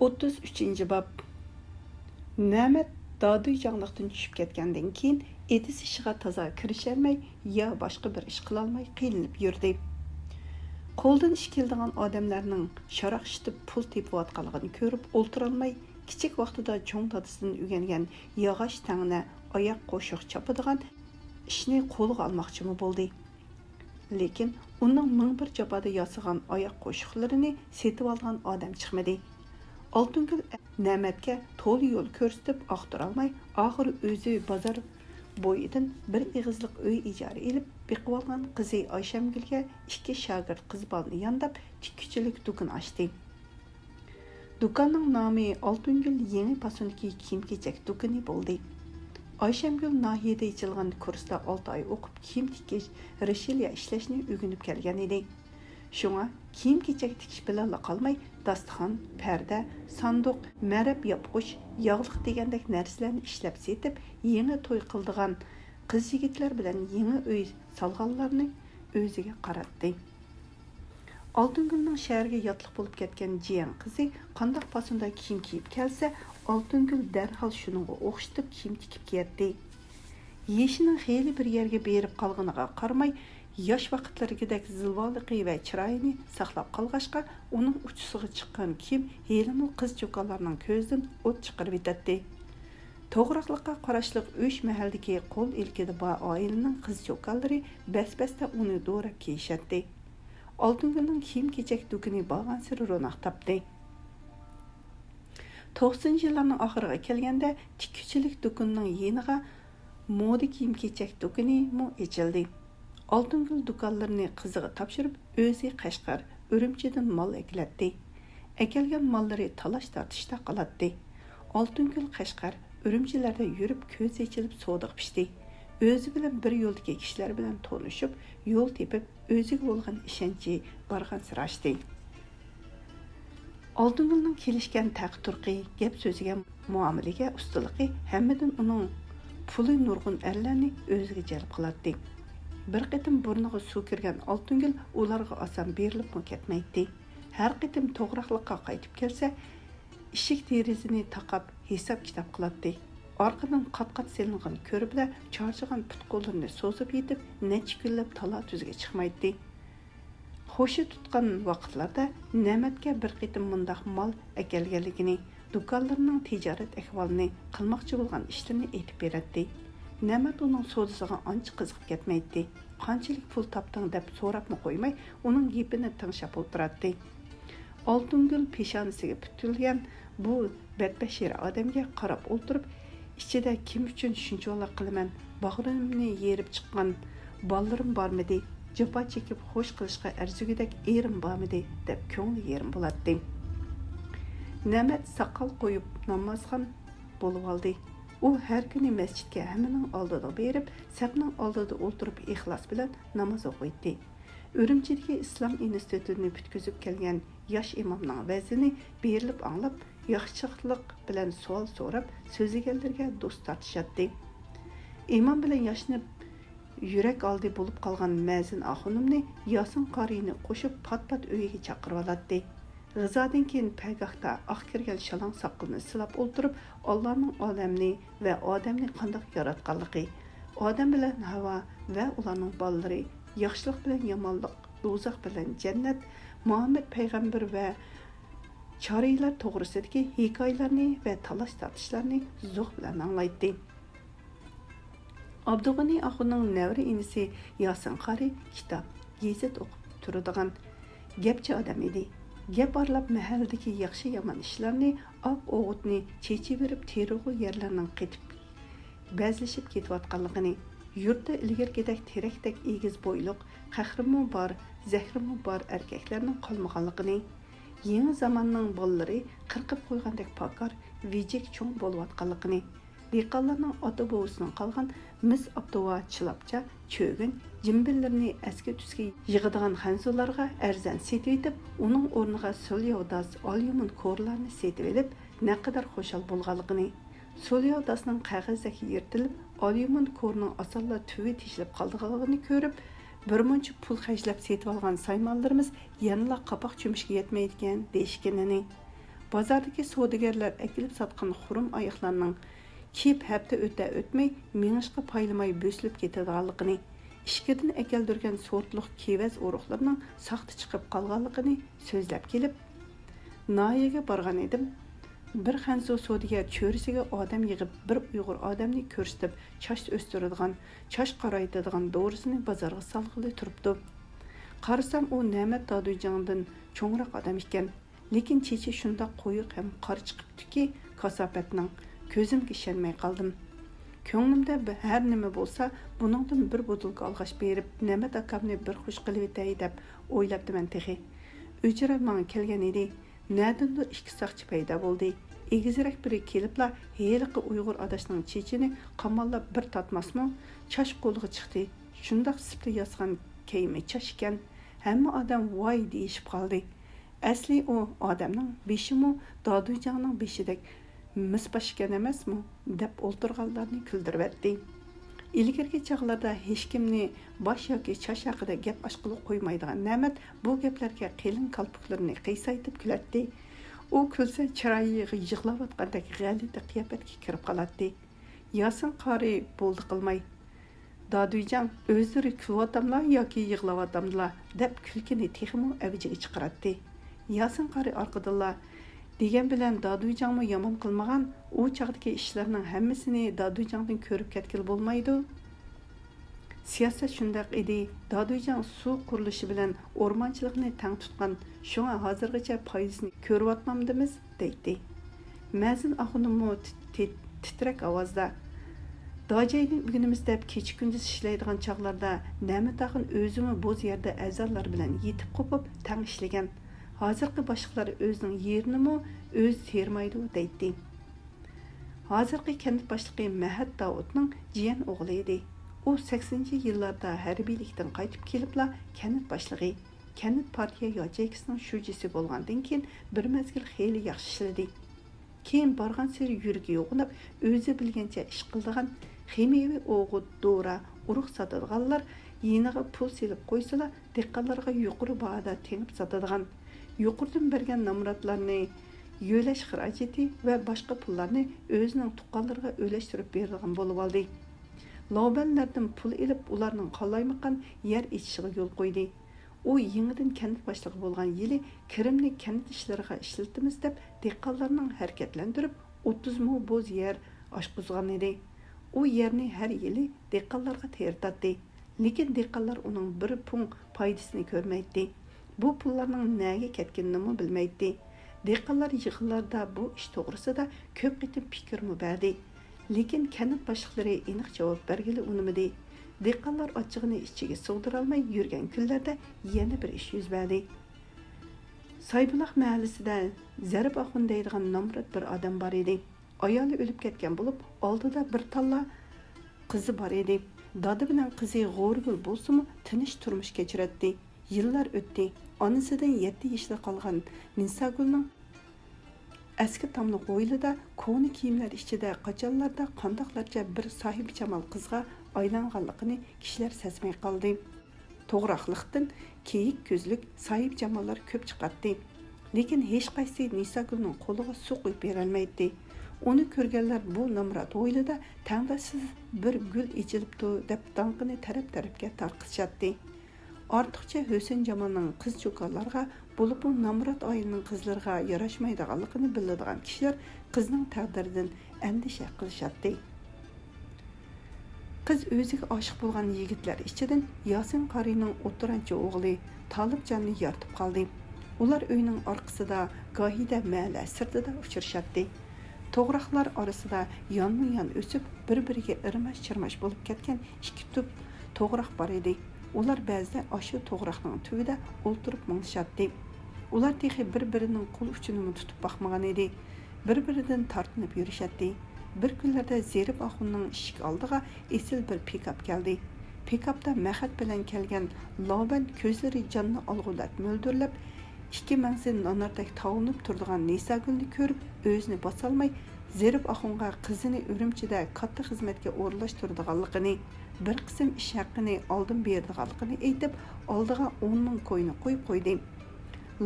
ئوتتۇز ئۈچىنچى باب. نەمەت دادۈيجاڭلىقتىن چۈشۈپ كەتكەندىن كېيىن، ئېتىز ئىشىغا تازا كىرىشەلمەي، يا باشقا بىر ئىش قىلالماي قىينىلىپ يۈردى. قولدىن ئىش كېلىدىغان ئادەملەرنىڭ شاراقشىتىپ پۇل تېپىۋاتقانلىقىنى كۆرۈپ ئولتۇرالماي، كىچىك ۋاقتىدا چوڭ دادىسىدىن ئۆگەنگەن ياغاچ تەڭنە، ئاياق قوشۇق چاپىدىغان ئىشنى قولىغا ئالماقچىمۇ بولدى. لېكىن ئۇنىڭ مىڭ بىر جاپادا ياسىغان ئاياق قوشۇقلىرىنى سېتىۋالىدىغان ئادەم چىقمىدى. ئالتۇنگۈل نەمەتكە تولا يول كۆرسىتىپ ئاختۇرالماي، ئاخىرى ئۆزى بازار بويىدىن بىر ئېغىزلىق ئۆي ئىجارە ئېلىپ بېقىۋالغان قىزى ئايشەمگۈلگە ئىككى شاگىرت قىز بالىنى يانداپ تىككۈچىلىك دۇكىنى ئاچتى. دۇكاننىڭ نامى ئالتۇنگۈل يېڭى پاسوندىكى كىيىم-كېچەك دۇكىنى بولدى. ئايشەمگۈل ناھىيەدە ئېچىلغان كۇرستا ئالتە ئاي ئوقۇپ، كىيىم تىكىش، رىشېليە ئىشلەشنى ئۆگىنىپ كەلگەن ئىدى. شۇڭا كىيىم-كېچەك تىكىش بىلەنلا قالماي، داستىخان، پەردە، ساندۇق، مەرەپ ياپقۇچ، ياغلىق دېگەندەك نەرسىلەرنى ئىشلەپ سېتىپ، يېڭى توي قىلىدىغان قىز-يىگىتلەر بىلەن يېڭى ئۆي سالغانلارنى ئۆزىگە قاراتتى. ئالتۇنگۈلنىڭ شەھەرگە ياتلىق بولۇپ كەتكەن جىيەن قىزى قانداق پاسوندا كىيىم كىيىپ كەلسە، ئالتۇنگۈل دەرھال شۇنىڭغا ئوخشىتىپ كىيىم تىكىپ كىيەتتى. يېشىنىڭ خېلى بىر يەرگە بېرىپ قالغىنىغا قارىماي، ياش ۋاقىتلىرىدىكىدەك زىلۋالىقى ۋە چىرايىنى ساقلاپ قالغاچقا، ئۇنىڭ ئۇچىسىغا چىققان كىيىم ھېلىمۇ قىز-چوكانلارنىڭ كۆزىدىن ئوت چىقىرىۋېتەتتى. توغراقلىققا قاراشلىق ئۈچ مەھەللىدىكى قول ئىلكىدە بار ئائىلىنىڭ قىز-چوكانلىرى بەس-بەستە ئۇنى دوراپ كىيىشەتتى. ئالتۇنگۈلنىڭ كىيىم-كېچەك دۇكىنى بارغانسېرى روناق تاپتى. توقسىنىنچى يىللارنىڭ ئاخىرىغا كەلگەندە، تىككۈچىلىك دۇكىنىنىڭ يېنىغا مودا كىيىم-كېچەك دۇكىنىمۇ ئېچىلدى. ئالتۇنگۈل دۇكانلىرىنى قىزىغا تاپشۇرۇپ، ئۆزى قەشقەر، ئۈرۈمچىدىن مال ئەكېلەتتى. ئەكەلگەن ماللىرى تالاش-تارتىشتا قالاتتى. ئالتۇنگۈل قەشقەر، ئۈرۈمچىلەردە يۈرۈپ، كۆزى ئېچىلىپ سودىغا پىشتى. ئۆزى بىلەن بىر يولدىكى كىشىلەر بىلەن تونۇشۇپ، يول تېپىپ، ئۆزىگە بولغان ئىشەنچى بارغانسېرى ئاشتى. ئالتۇنگۈلنىڭ كېلىشكەن تەقى-تۇرقى، گەپ-سۆزىگە، مۇئامىلىگە ئۇستىلىقى ھەممىدىن ئۇنىڭ پۇلى نۇرغۇن ئەرلەرنى ئۆزىگە جەلپ قىلاتتى. بىر قېتىم بۇرنىغا سۇ كىرگەن ئالتۇنگۈل ئۇلارغا ئاسان بېرىلىپمۇ كەتمەيتتى. ھەر قېتىم توغراقلىققا قايتىپ كەلسە، ئىشىك دېرىزىنى تاقاپ ھېساب-كىتاب قىلاتتى. ئارقىدىن قات-قات سېلىنغان كۆرپىلەر چارچىغان پۇت-قوللىرىنى سوزۇپ يېتىپ، نەچچە كۈنلەپ تالا-تۈزگە چىقمايتتى. خوشى تۇتقان ۋاقىتلاردا نەمەتكە بىر قېتىم مۇنداق مال ئەكەلگەنلىكىنى، دۇكانلىرىنىڭ تىجارەت ئەھۋالىنى، قىلماقچى بولغان ئىشلىرىنى ئېيتىپ بېرەتتى. نەمەت ئۇنىڭ سودىسىغا ئانچە قىزىقىپ كەتمەيتتى. قانچىلىك پۇل تاپتىڭ دەپ سوراپمۇ قويماي، ئۇنىڭ گېپىنى تىڭشاپ ئولتۇراتتى. ئالتۇنگۈل پېشانىسىگە پۈتۈلگەن بۇ بەتبەشىرە ئادەمگە قاراپ ئولتۇرۇپ، ئىچىدە كىم ئۈچۈن شۇنچىۋالا قىلىمەن، باغرىمنى يېرىپ چىققان بالىلىرىم بارمىدى، جاپا چېكىپ خوش قىلىشقا ئەرزىگۈدەك ئېرىم بارمىدى دەپ كۆڭلى يېرىم بولاتتى. نەمەت ساقال قويۇپ نامازخان بولۇۋالدى. ئۇ ھەر كۈنى مەسچىتكە ھەممىنىڭ ئالدىدا بېرىپ، سەپنىڭ ئالدىدا ئولتۇرۇپ ئىخلاس بىلەن ناماز ئوقۇيتتى. ئۈرۈمچىدىكى ئىسلام ئىنستىتۇتىنى پۈتكۈزۈپ كەلگەن ياش ئىمامنىڭ ۋەزىنى بېرىلىپ ئاڭلاپ، ياخشىلىق بىلەن سوئال سوراپ سۆزلىگەنلىرىگە دوست تارتىشاتتى. ئىمام بىلەن ياشىنىپ يۈرەك ئالدى بولۇپ قالغان مەزىن ئاخۇنۇمنى ياسىن قارىينى قوشۇپ پات-پات ئۆيىگە چاقىرىۋالاتتى. غىزادىن كېيىن پەگاھتا ئاق كىرگەن شالاڭ ساقىلىنى سىلاپ ئولتۇرۇپ، ئاللانىڭ ئالەمنى ۋە ئادەمنى قانداق ياراتقانلىقى، ئادەم بىلەن ھاۋا ۋە ئۇلارنىڭ بالىلىرى، ياخشىلىق بىلەن يامانلىق، دوزاخ بىلەن جەننەت، مۇھەممەد پەيغەمبەر ۋە چارىيلار توغرىسىدىكى ھېكايىلەرنى ۋە تالاش-تارتىشلارنى زوق بىلەن ئاڭلايتتى. ئابدۇغېنى ئاخۇننىڭ نەۋرە ئىنىسى ياسىن قارى كىتاب، گېزىت ئوقۇپ تۇرىدىغان گەپچى ئادەم ئىدى. گەپ ئارىلاپ مەھەللىدىكى ياخشى-يامان ئىشلارنى، ئاق-ئوغۇتنى چېچىۋېرىپ، تېرىلغۇ يەرلەرنىڭ قېتىپ بەزلىشىپ كېتىۋاتقانلىقىنى، يۇرتتا ئىلگىرىكىدەك تېرەكتەك ئېگىز بويلۇق، قەھرىمۇ بار، زەھىرىمۇ بار ئەركەكلەرنىڭ قالمىغانلىقىنى، يېڭى زاماننىڭ بالىلىرى قىرقىپ قويغاندەك پاكار، ۋىجىك چوڭ بولۇۋاتقانلىقىنى، دېھقانلارنىڭ ئاتا-بوۋىسىدىن قالغان مىس ئاپتوۋا، چىلاپچا، چۆگۈن، جىمبىللىرىنى ئەسكى-تۈسكى يىغىدىغان خەنزۇلارغا ئەرزان سېتىۋېتىپ، ئۇنىڭ ئورنىغا سولياۋداس، ئاليۇمىن كورلارنى سېتىۋېلىپ، نەقەدەر خۇشال بولغانلىقىنى، سولياۋداسنىڭ قەغەزدەك يىرتىلىپ، ئاليۇمىن كورنىڭ ئاسانلا تۈۋى تېشىلىپ قالىدىغانلىقىنى كۆرۈپ، بىر مۇنچە پۇل خەجلەپ سېتىۋالغان سايمانلىرىمىز يەنىلا قاپاق چۆمۈشكە يەتمەيدىكەن دېيىشكىنىنى، بازاردىكى سودىگەرلەر ئەكېلىپ ساتقان خۇرۇم ئاياقلارنىڭ كېيىپ ھەپتە ئۆتە-ئۆتمەي مېڭىشقا پايلىماي بۆسۈلۈپ كېتىدىغانلىقىنى، ئىچكىرىدىن ئەكەلدۈرگەن سورتلۇق كېۋەز ئۇرۇقلىرىنىڭ ساختا چىقىپ قالغانلىقىنى سۆزلەپ كېلىپ، ناھىيەگە بارغان ئىدىم. بىر خەنزۇ سودىگەر چۆرىسىگە ئادەم يىغىپ، بىر ئۇيغۇر ئادەمنى كۆرسىتىپ، چاچ ئۆستۈرىدىغان، چاچ قارايتىدىغان دورىسىنى بازارغا سالغىلى تۇرۇپتۇ. قارىسام، ئۇ نەمەت دادۈيجاڭدىن چوڭراق ئادەم ئىكەن. لېكىن چېچى شۇنداق قويۇق ھەم قارا چىقىپتۇكى، كاساپەتنىڭ، كۆزۈمگە ئىشەنمەي قالدىم. كۆڭلۈمدە بى-، ھەر نېمە بولسا، بۇنىڭدىن بىر بوتۇلكا ئالغاچ بېرىپ، نەمەت ئاكامنى بىر خۇش قىلىۋېتەي دەپ ئويلاپتىمەن تېخى. ئۆچرە ماڭا كەلگەن ئىدى. نەدىندۇر ئىككى ساقچى پەيدا بولدى. ئېگىزرەك بىرى كېلىپلا ھېلىقى ئۇيغۇر ئاداشنىڭ چېچىنى قاماللاپ بىر تارتماسمۇ، چاچ قولىغا چىقتى. شۇنداق سىپتا ياسىغان كەيمە چاچ ئىكەن. ھەممە ئادەم ۋاي دېيىشىپ قالدى. ئەسلى ئۇ ئادەمنىڭ بېشىمۇ دادۈيجاڭنىڭ بېشىدەك مىس باش ئىكەن ئەمەسمۇ؟ دەپ ئولتۇرغانلارنى كۈلدۈرۈۋەتتى. ئىلگىرىكى چاغلاردا ھېچكىمنى باش ياكى چاچ ھەققىدە گەپ ئاچقىلى قويمايدىغان نەمەت بۇ گەپلەرگە قېلىن كالپۇكلىرىنى قىيسايتىپ كۈلەتتى. ئۇ كۈلسە، چىرايى يىغلاۋاتقاندەك غەلىتە قىياپەتكە كىرىپ قالاتتى. ياسىن قارى بولدى قىلماي، دادۈيجاڭ، ئۆزلىرى كۈلۈۋاتاملا ياكى يىغلاۋاتامدىلا؟ دەپ كۈلكىنى تېخىمۇ ئەۋجىگە چىقىراتتى. ياسىن قارى ئارقىدىنلا، دېگەن بىلەن دادۈيجاڭمۇ يامان قىلمىغان، ئۇ چاغدىكى ئىشلارنىڭ ھەممىسىنى دادۈيجاڭدىن كۆرۈپ كەتكىلى بولمايدۇ. سىياسەت شۇنداق ئىدى، دادۈيجاڭ سۇ قۇرۇلۇشى بىلەن ئورمانچىلىقنى تەڭ تۇتقان، شۇڭا ھازىرغىچە پايدىسىنى كۆرۈۋاتمامدىمىز؟ دەيتتى. مەزىن ئاخۇنۇممۇ تىت-، تىت-، تىترەك ئاۋازدا، داجاينى ئۆگىنىمىز دەپ كېچە-كۈندۈز ئىشلەيدىغان چاغلاردا نەمەت ئاخۇن ئۆزىمۇ بوز يەردە ئەزالار بىلەن يېتىپ قوپۇپ تەڭ ئىشلىگەن. ھازىرقى باشلىقلار ئۆزىنىڭ يېرىنىمۇ ئۆزى تېرىمايدۇ دەيتتى. ھازىرقى كەنت باشلىقى مەھەت داۋۇتنىڭ جىيەن ئوغلى ئىدى. ئۇ سەكسىنىنچى يىللاردا ھەربىيلىكتىن قايتىپ كېلىپلا كەنت باشلىقى، كەنت پارتىيە ياچېيكىسىنىڭ شۇجىسى بولغاندىن كېيىن بىر مەزگىل خېلى ياخشى ئىشلىدى. كېيىن بارغانسېرى يۈرىكى يوغىناپ، ئۆزى بىلگەنچە ئىش قىلىدىغان، خىمىيەۋى ئوغۇت، دورا، ئۇرۇق ساتىدىغانلار يېنىغا پۇل سېلىپ قويسىلا، دېھقانلارغا يۇقىرى باھادا تېڭىپ ساتىدىغان، يۇقىرىدىن بەرگەن نامراتلارنى يۆلەش خىراجىتى ۋە باشقا پۇللارنى ئۆزىنىڭ تۇغقانلىرىغا ئۈلەشتۈرۈپ بېرىدىغان بولۇۋالدى. لاۋبەنلەردىن پۇل ئېلىپ، ئۇلارنىڭ قالايمىقان يەر ئېچىشىغا يول قويدى. ئۇ يېڭىدىن كەنت باشلىقى بولغان يىلى كىرىمنى كەنت ئىشلىرىغا ئىشلىتىمىز دەپ، دېھقانلارنىڭ ھەرىكەتلەندۈرۈپ، ئوتتۇز مو بوز يەر ئاچقۇزغانىدى. ئۇ يەرنى ھەر يىلى دېھقانلارغا تېرىتاتتى. لېكىن دېھقانلار ئۇنىڭ بىر پۇڭ پايدىسىنى كۆرمەيتتى. بۇ پۇللارنىڭ نەگە كەتكىنىنىمۇ بىلمەيتتى. دېھقانلار يىغىنلاردا بۇ ئىش توغرىسىدا كۆپ قېتىم پىكىرمۇ بەردى. لېكىن كەنت باشلىقلىرى ئېنىق جاۋاب بەرگىلى ئۇنىمىدى. دېھقانلار ئاچچىقىنى ئىچىگە سىغدۇرالماي يۈرگەن كۈنلەردە يەنە بىر ئىش يۈز بەردى. سايبۇلاق مەھەللىسىدە زەرىپ ئاخۇن دەيدىغان نامرات بىر ئادەم بار ئىدى. ئايالى ئۆلۈپ كەتكەن بولۇپ، ئالدىدا بىر تاللا قىزى بار ئىدى. دادا بىلەن قىزى غورىگىل بولسىمۇ، تىنچ تۇرمۇش كەچۈرەتتى. يىللار ئۆتتى. ئانىسىدىن يەتتە يېشىدا قالغان نىساگۈلنىڭ ئەسكى تاملىق ھويلىدا كونا كىيىملەر ئىچىدە قاچانلاردا قانداقلارچە بىر ساھىبجامال قىزغا ئايلانغانلىقىنى كىشىلەر سەزمەي قالدى. توغراقلىقتىن كېيىك كۆزلۈك ساھىبجاماللار كۆپ چىقاتتى. لېكىن ھېچقايسى نىساگۈلنىڭ قولىغا سۇ قۇيۇپ بېرەلمەيتتى. ئۇنى كۆرگەنلەر بۇ نامرات ھويلىدا تەڭداشسىز بىر گۈل ئېچىلىپتۇ دەپ داڭقىنى تەرەپ-تەرەپكە تارقىتىشاتتى. ئارتۇقچە ھۆسەنجامالنىڭ قىز-چوكانلارغا، بولۇپمۇ نامرات ئائىلىنىڭ قىزلىرىغا ياراشمايدىغانلىقىنى بىلىدىغان كىشىلەر قىزنىڭ تەقدىرىدىن ئەندىشە قىلىشاتتى. قىز ئۆزىگە ئاشىق بولغان يىگىتلەر ئىچىدىن ياسىن قارىينىڭ ئوتتۇرانچە ئوغلى تالىپجاننى يارىتىپ قالدى. ئۇلار ئۆينىڭ ئارقىسىدا، گاھىدا مەھەللە سىرتىدا ئۇچرىشاتتى. توغراقلار ئارىسىدا يانمۇ يان ئۆسۈپ، بىر-بىرىگە ئىرماش-چىرماش بولۇپ كەتكەن ئىككى تۈپ توغراق بار ئىدى. ئۇلار بەزىدە ئاشۇ توغراقنىڭ تۈۋىدە ئولتۇرۇپ مۇڭدىشاتتى. ئۇلار تېخى بىر-بىرىنىڭ قول ئۇچىنىمۇ تۇتۇپ باقمىغان ئىدى. بىر-بىرىدىن تارتىنىپ يۈرۈشەتتى. بىر كۈنلەردە زېرىپ ئاخۇننىڭ ئىشىك ئالدىغا ئېسىل بىر پىكاپ كەلدى. پىكاپتا مەخەت بىلەن كەلگەن لاۋبەن كۆزلىرى جاننى ئالغۇدەك مۆلدۈرلەپ، ئىككى مەڭزى ناناردەك تاۋلىنىپ تۇرىدىغان نىساگۈلنى كۆرۈپ، ئۆزىنى باسالماي، زېرىپ ئاخۇنغا قىزىنى ئۈرۈمچىدە كاتتا خىزمەتكە ئورۇنلاشتۇرىدىغانلىقىنى، بىر قىسىم ئىش ھەققىنى ئالدىن بېرىدىغانلىقىنى ئېيتىپ، ئالدىغا ئون مىڭ كوينى قويۇپ قويدى.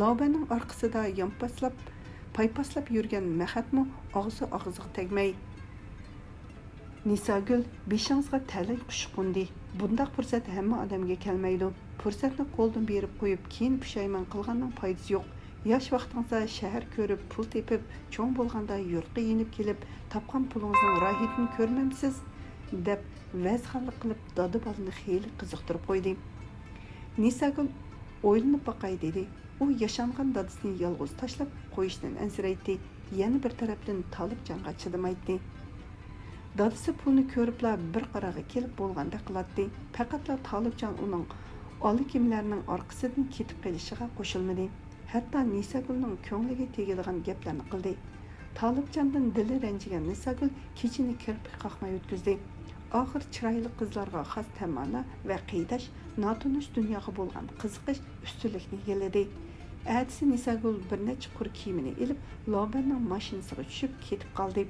لاۋبەننىڭ ئارقىسىدا يانپاسلاپ، پايپاسلاپ يۈرگەن مەخەتمۇ ئاغزى ئاغزىغا تەگمەي، نىساگۈل، بېشىڭىزغا تەلەي قۇشى قوندى. بۇنداق پۇرسەت ھەممە ئادەمگە كەلمەيدۇ. پۇرسەتنى قولدىن بېرىپ قويۇپ، كېيىن پۇشايمان قىلغاننىڭ پايدىسى يوق. ياش ۋاقتىڭىزدا شەھەر كۆرۈپ، پۇل تېپىپ، چوڭ بولغاندا يۇرتقا يېنىپ كېلىپ، تاپقان پۇلىڭىزنىڭ راھىتىنى كۆرمەمسىز؟ دەپ ۋەزخانلىق قىلىپ، دادا بالىنى خېلى قىزىقتۇرۇپ قويدى. نىساگۈل ئويلىنىپ باقاي دېدى. ئۇ ياشانغان دادىسىنى يالغۇز تاشلاپ قويۇشتىن ئەنسىرەيتتى، يەنە بىر تەرەپتىن تالىپجانغا چىدىمايتتى. دادىسى پۇلنى كۆرۈپلا بىر قارارغا كېلىپ بولغاندەك قىلاتتى. پەقەتلا تالىپجان ئۇنىڭ ئالا كىملەرنىڭ ئارقىسىدىن كېتىپ قېلىشىغا قوشۇلمىدى. ھەتتا نىساگۈلنىڭ كۆڭلىگە تېگىدىغان گەپلەرنى قىلدى. تالىپجاندىن دىلى رەنجىگەن نىساگۈل كېچىنى كىرپىك قاقماي ئۆتكۈزدى. ئاخىر چىرايلىق قىزلارغا خاس تەمانە ۋە قېيىداش، ناتونۇش دۇنياغا بولغان قىزىقىش ئۈستۈنلۈكنى ئىگىلىدى. ئەتىسى نىساگۈل بىر نەچچە قۇر كىيىمىنى ئېلىپ، لابەننىڭ ماشىنىسىغا چۈشۈپ كېتىپ قالدى.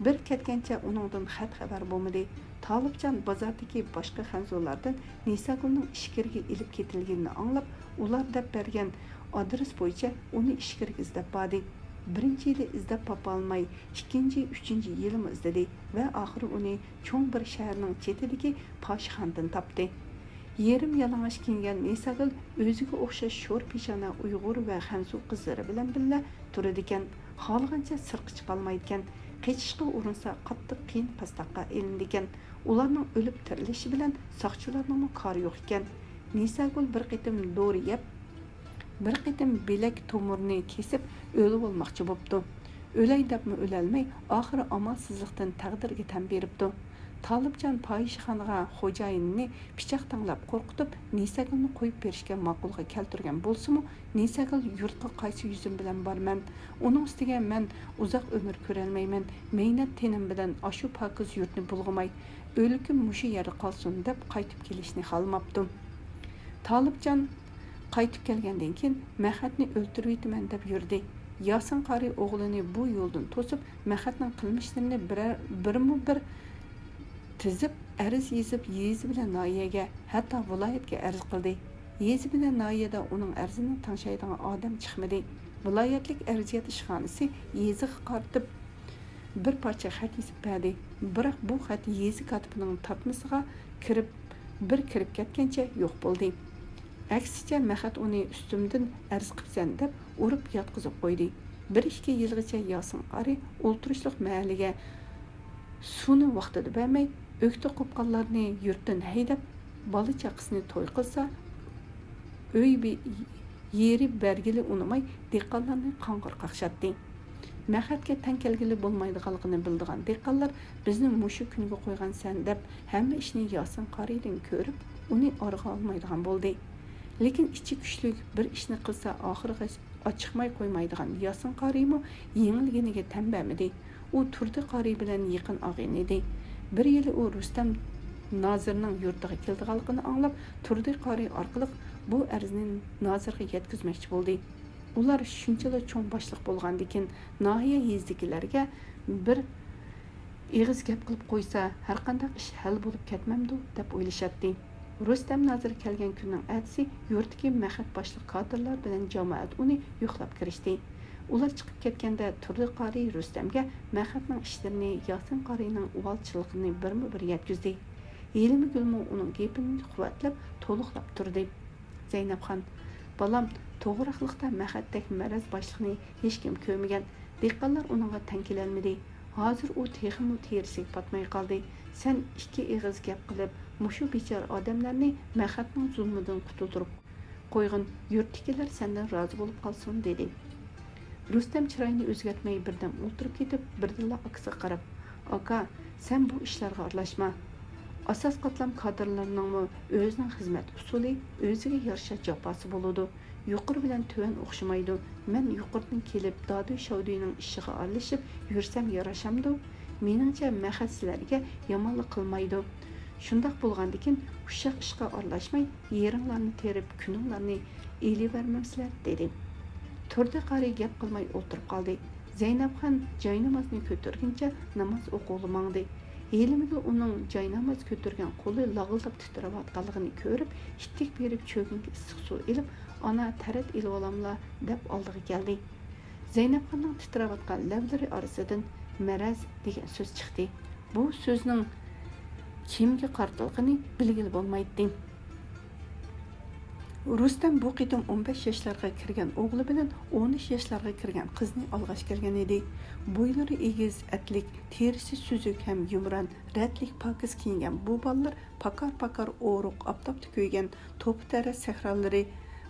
بىر كەتكەنچە ئۇنىڭدىن خەت-خەۋەر بولمىدى. تالىپجان بازاردىكى باشقا خەنزۇلاردىن نىساگۈلنىڭ ئىچكىرىگە ئېلىپ كېتىلگىنىنى ئاڭلاپ، ئۇلار دەپ بەرگەن ئادرېس بويىچە ئۇنى ئىچكىرىگە ئىزدەپ باردى. بىرىنچى يىلى ئىزدەپ تاپالماي، ئىككىنچى، ئۈچىنچى يىلىمۇ ئىزدىدى ۋە ئاخىرى ئۇنى چوڭ بىر شەھەرنىڭ چېتىدىكى پاشىخانىدىن تاپتى. يېرىم يالىڭاچ كىيىنگەن نىساگۈل ئۆزىگە ئوخشاش شور پېشانە ئۇيغۇر ۋە خەنزۇ قىزلىرى بىلەن بىللە تۇرىدىكەن، خالىغانچە سىرتقا چىقالمايدىكەن، قېچىشقا ئۇرۇنسا قاتتىق قىيىن پاستاققا ئېلىنىدىكەن. ئۇلارنىڭ ئۆلۈپ تىرىلىشى بىلەن ساقچىلارنىڭمۇ كارى يوق ئىكەن. نىساگۈل بىر قېتىم دورا يەپ، بىر قېتىم بىلەك تومۇرىنى كېسىپ ئۆلۈۋالماقچى بوپتۇ. ئۆلەي دەپمۇ ئۆلەلمەي، ئاخىرى ئامالسىزلىقتىن تەقدىرىگە تەن بېرىپتۇ. تالىپجان پاھىشىخانىغا خوجايىنىنى پىچاق تەڭلەپ قورقۇتۇپ، نىساگۈلنى قويۇپ بېرىشكە ماقۇلغا كەلتۈرگەن بولسىمۇ، نىساگۈل يۇرتقا قايسى يۈزۈم بىلەن بارىمەن؟ ئۇنىڭ ئۈستىگە مەن ئۇزاق ئۆمۈر كۆرەلمەيمەن، مەينەت تېنىم بىلەن ئاشۇ پاكىز يۇرتنى بۇلغىماي، ئۆلۈكۈم مۇشۇ يەردە قالسۇن دەپ قايتىپ كېلىشنى خالىماپتۇ. تالىپجان قايتىپ كەلگەندىن كېيىن، مەخەتنى ئۆلتۈرۈۋېتىمەن دەپ يۈردى. ياسىن قارى ئوغلىنى بۇ يولدىن توسۇپ، مەخەتنىڭ قىلمىشلىرىنى بىرەر، بىرمۇ بىر تىزىپ، ئەرز يېزىپ، يېزا بىلەن ناھىيەگە، ھەتتا ۋىلايەتكە ئەرز قىلدى. يېزا بىلەن ناھىيەدە ئۇنىڭ ئەرزىنى تىڭشايدىغان ئادەم چىقمىدى. ۋىلايەتلىك ئەرزىيەت ئىشخانىسى يېزىغا قارىتىپ بىر پارچە خەت يېزىپ بەردى. بىراق بۇ خەت يېزا كاتىپىنىڭ تارتمىسىغا كىرىپ، بىر كىرىپ كەتكەنچە يوق بولدى. ئەكسىچە، مەخەت ئۇنى ئۈستۈمدىن ئەرز قىپسەن دەپ ئۇرۇپ ياتقۇزۇپ قويدى. بىر ئىككى يىلغىچە ياسىن قارى ئولتۇرۇشلۇق مەھەللىگە سۇنى ۋاقتىدا بەرمەي، ئۆكتە قوپقانلارنى يۇرتتىن ھەيدەپ، بالا-چاقىسىنى توي قىلسا، ئۆي بى-، يېرى بەرگىلى ئۇنىماي، دېھقانلارنى قاڭغۇر قاقشاتتى. مەخەتكە تەڭ كەلگىلى بولمايدىغانلىقىنى بىلىدىغان دېھقانلار، «بىزنى مۇشۇ كۈنگە قويغانسەن» دەپ، ھەممە ئىشنى ياسىن قارىيدىن كۆرۈپ، ئۇنى ئارىغا ئالمايدىغان بولدى. لېكىن ئىچى كۈچلۈك، بىر ئىشنى قىلسا، ئاخىرىغا ئاچىقماي قويمايدىغان ياسىن قارىيمۇ يېڭىلگىنىگە تەن بەرمىدى. ئۇ تۇردى قارىي بىلەن يېقىن ئاغىنە ئىدى. بىر يىلى ئۇ رۇستەم نازىرنىڭ يۇرتىغا كېلىدىغانلىقىنى ئاڭلاپ، تۇردى قارىي ئارقىلىق بۇ ئەرزنى نازىرغا يەتكۈزمەكچى بولدى. ئۇلار شۇنچىلا چوڭ باشلىق بولغاندىكىن، ناھىيە يېزىدىكىلەرگە بىر ئېغىز گەپ قىلىپ قويسا، ھەرقانداق ئىش ھەل بولۇپ كەتمەمدۇ، دەپ ئويلىشاتتى. رۇستەم نازىر كەلگەن كۈننىڭ ئەتىسى يۇرتتىكى مەخەت باشلىق كادىرلار بىلەن جامائەت ئۇنى يوقلاپ كىرىشتى. ئۇلار چىقىپ كەتكەندە، تۇردى قارىي رۇستەمگە مەخەتنىڭ ئىشلىرىنى، ياسىن قارىينىڭ ئۇۋالچىلىقىنى بىرمۇ بىر يەتكۈزدى. ھېلىمگۈلمۇ ئۇنىڭ گېپىنى قۇۋۋەتلەپ، تولۇقلاپ تۇردى. زەينەپخان، بالام، توغراقلىقتا مەخەتتەك مەرەز باشلىقنى ھېچكىم كۆرمىگەن. دېھقانلار ئۇنىڭغا تەڭ كېلەلمىدى. ھازىر ئۇ تېخىمۇ تېرىسىگە پاتماي قالدى. سەن ئىككى ئېغىز گەپ قىلىپ، مۇشۇ بىچارە ئادەملەرنى مەخەتنىڭ زۇلمىدىن قۇتۇلدۇرۇپ قويغىن، يۇرتتىكىلەر سەندىن رازى بولۇپ قالسۇن، دېدى. رۇستەم چىرايىنى ئۆزگەرتمەي بىردەم ئولتۇرۇپ كېتىپ، بىردىنلا ئاكىسىغا قاراپ، ئاكا، سەن بۇ ئىشلارغا ئارىلاشما. ئاساس قاتلام كادىرلىرىنىڭمۇ ئۆزىنىڭ خىزمەت ئۇسۇلى، ئۆزىگە يارىشا جاپاسى بولىدۇ. يۇقىرى بىلەن تۆۋەن ئوخشىمايدۇ. مەن يۇقىرىدىن كېلىپ، دادۈي شاۋدۇينىڭ ئىشىغا ئارىلىشىپ يۈرسەم يارىشامدۇ؟ مېنىڭچە، مەخەت سىلەرگە يامانلىق قىلمايدۇ. شۇنداق بولغاندىكىن، ئۇششاق ئىشقا ئارىلاشماي، يېرىڭلارنى تېرىپ، كۈنۈڭلارنى ئېلىۋەرمەمسىلەر؟ دېدى. تۇردى قارى گەپ قىلماي ئولتۇرۇپ قالدى. زەينەپخان جاينامازنى كۆتۈرگىنىچە ناماز ئوقۇغىلى ماڭدى. ھېلىمگە ئۇنىڭ جايناماز كۆتۈرگەن قولى لاغىلداپ تىترەۋاتقانلىقىنى كۆرۈپ، ئىتتىك بېرىپ چۆگۈنگە ئىسسىق سۇ ئېلىپ، ئانا، تەرەت ئېلىۋالاملا، دەپ ئالدىغا كەلدى. زەينەپخاننىڭ تىترەۋاتقان لەۋلىرى ئارىسىدىن مەرەز دېگەن سۆز چىقتى. بۇ سۆزنىڭ كىمگە قارىتىلغىنى بىلگىلى بولمايتتى. رۇستەم بۇ قېتىم ئون بەش ياشلارغا كىرگەن ئوغلى بىلەن ئون ئۈچ ياشلارغا كىرگەن قىزنى ئالغاچ كەلگەن ئىدى. بويلىرى ئېگىز، ئەتلىك، تېرىسى سۈزۈك ھەم يۇمران، رەتلىك پاكىز كىيىنگەن بۇ بالىلار پاكار-پاكار ئورۇق، ئاپتاپتا كۆيگەن توپا تەرە سەھرالىرى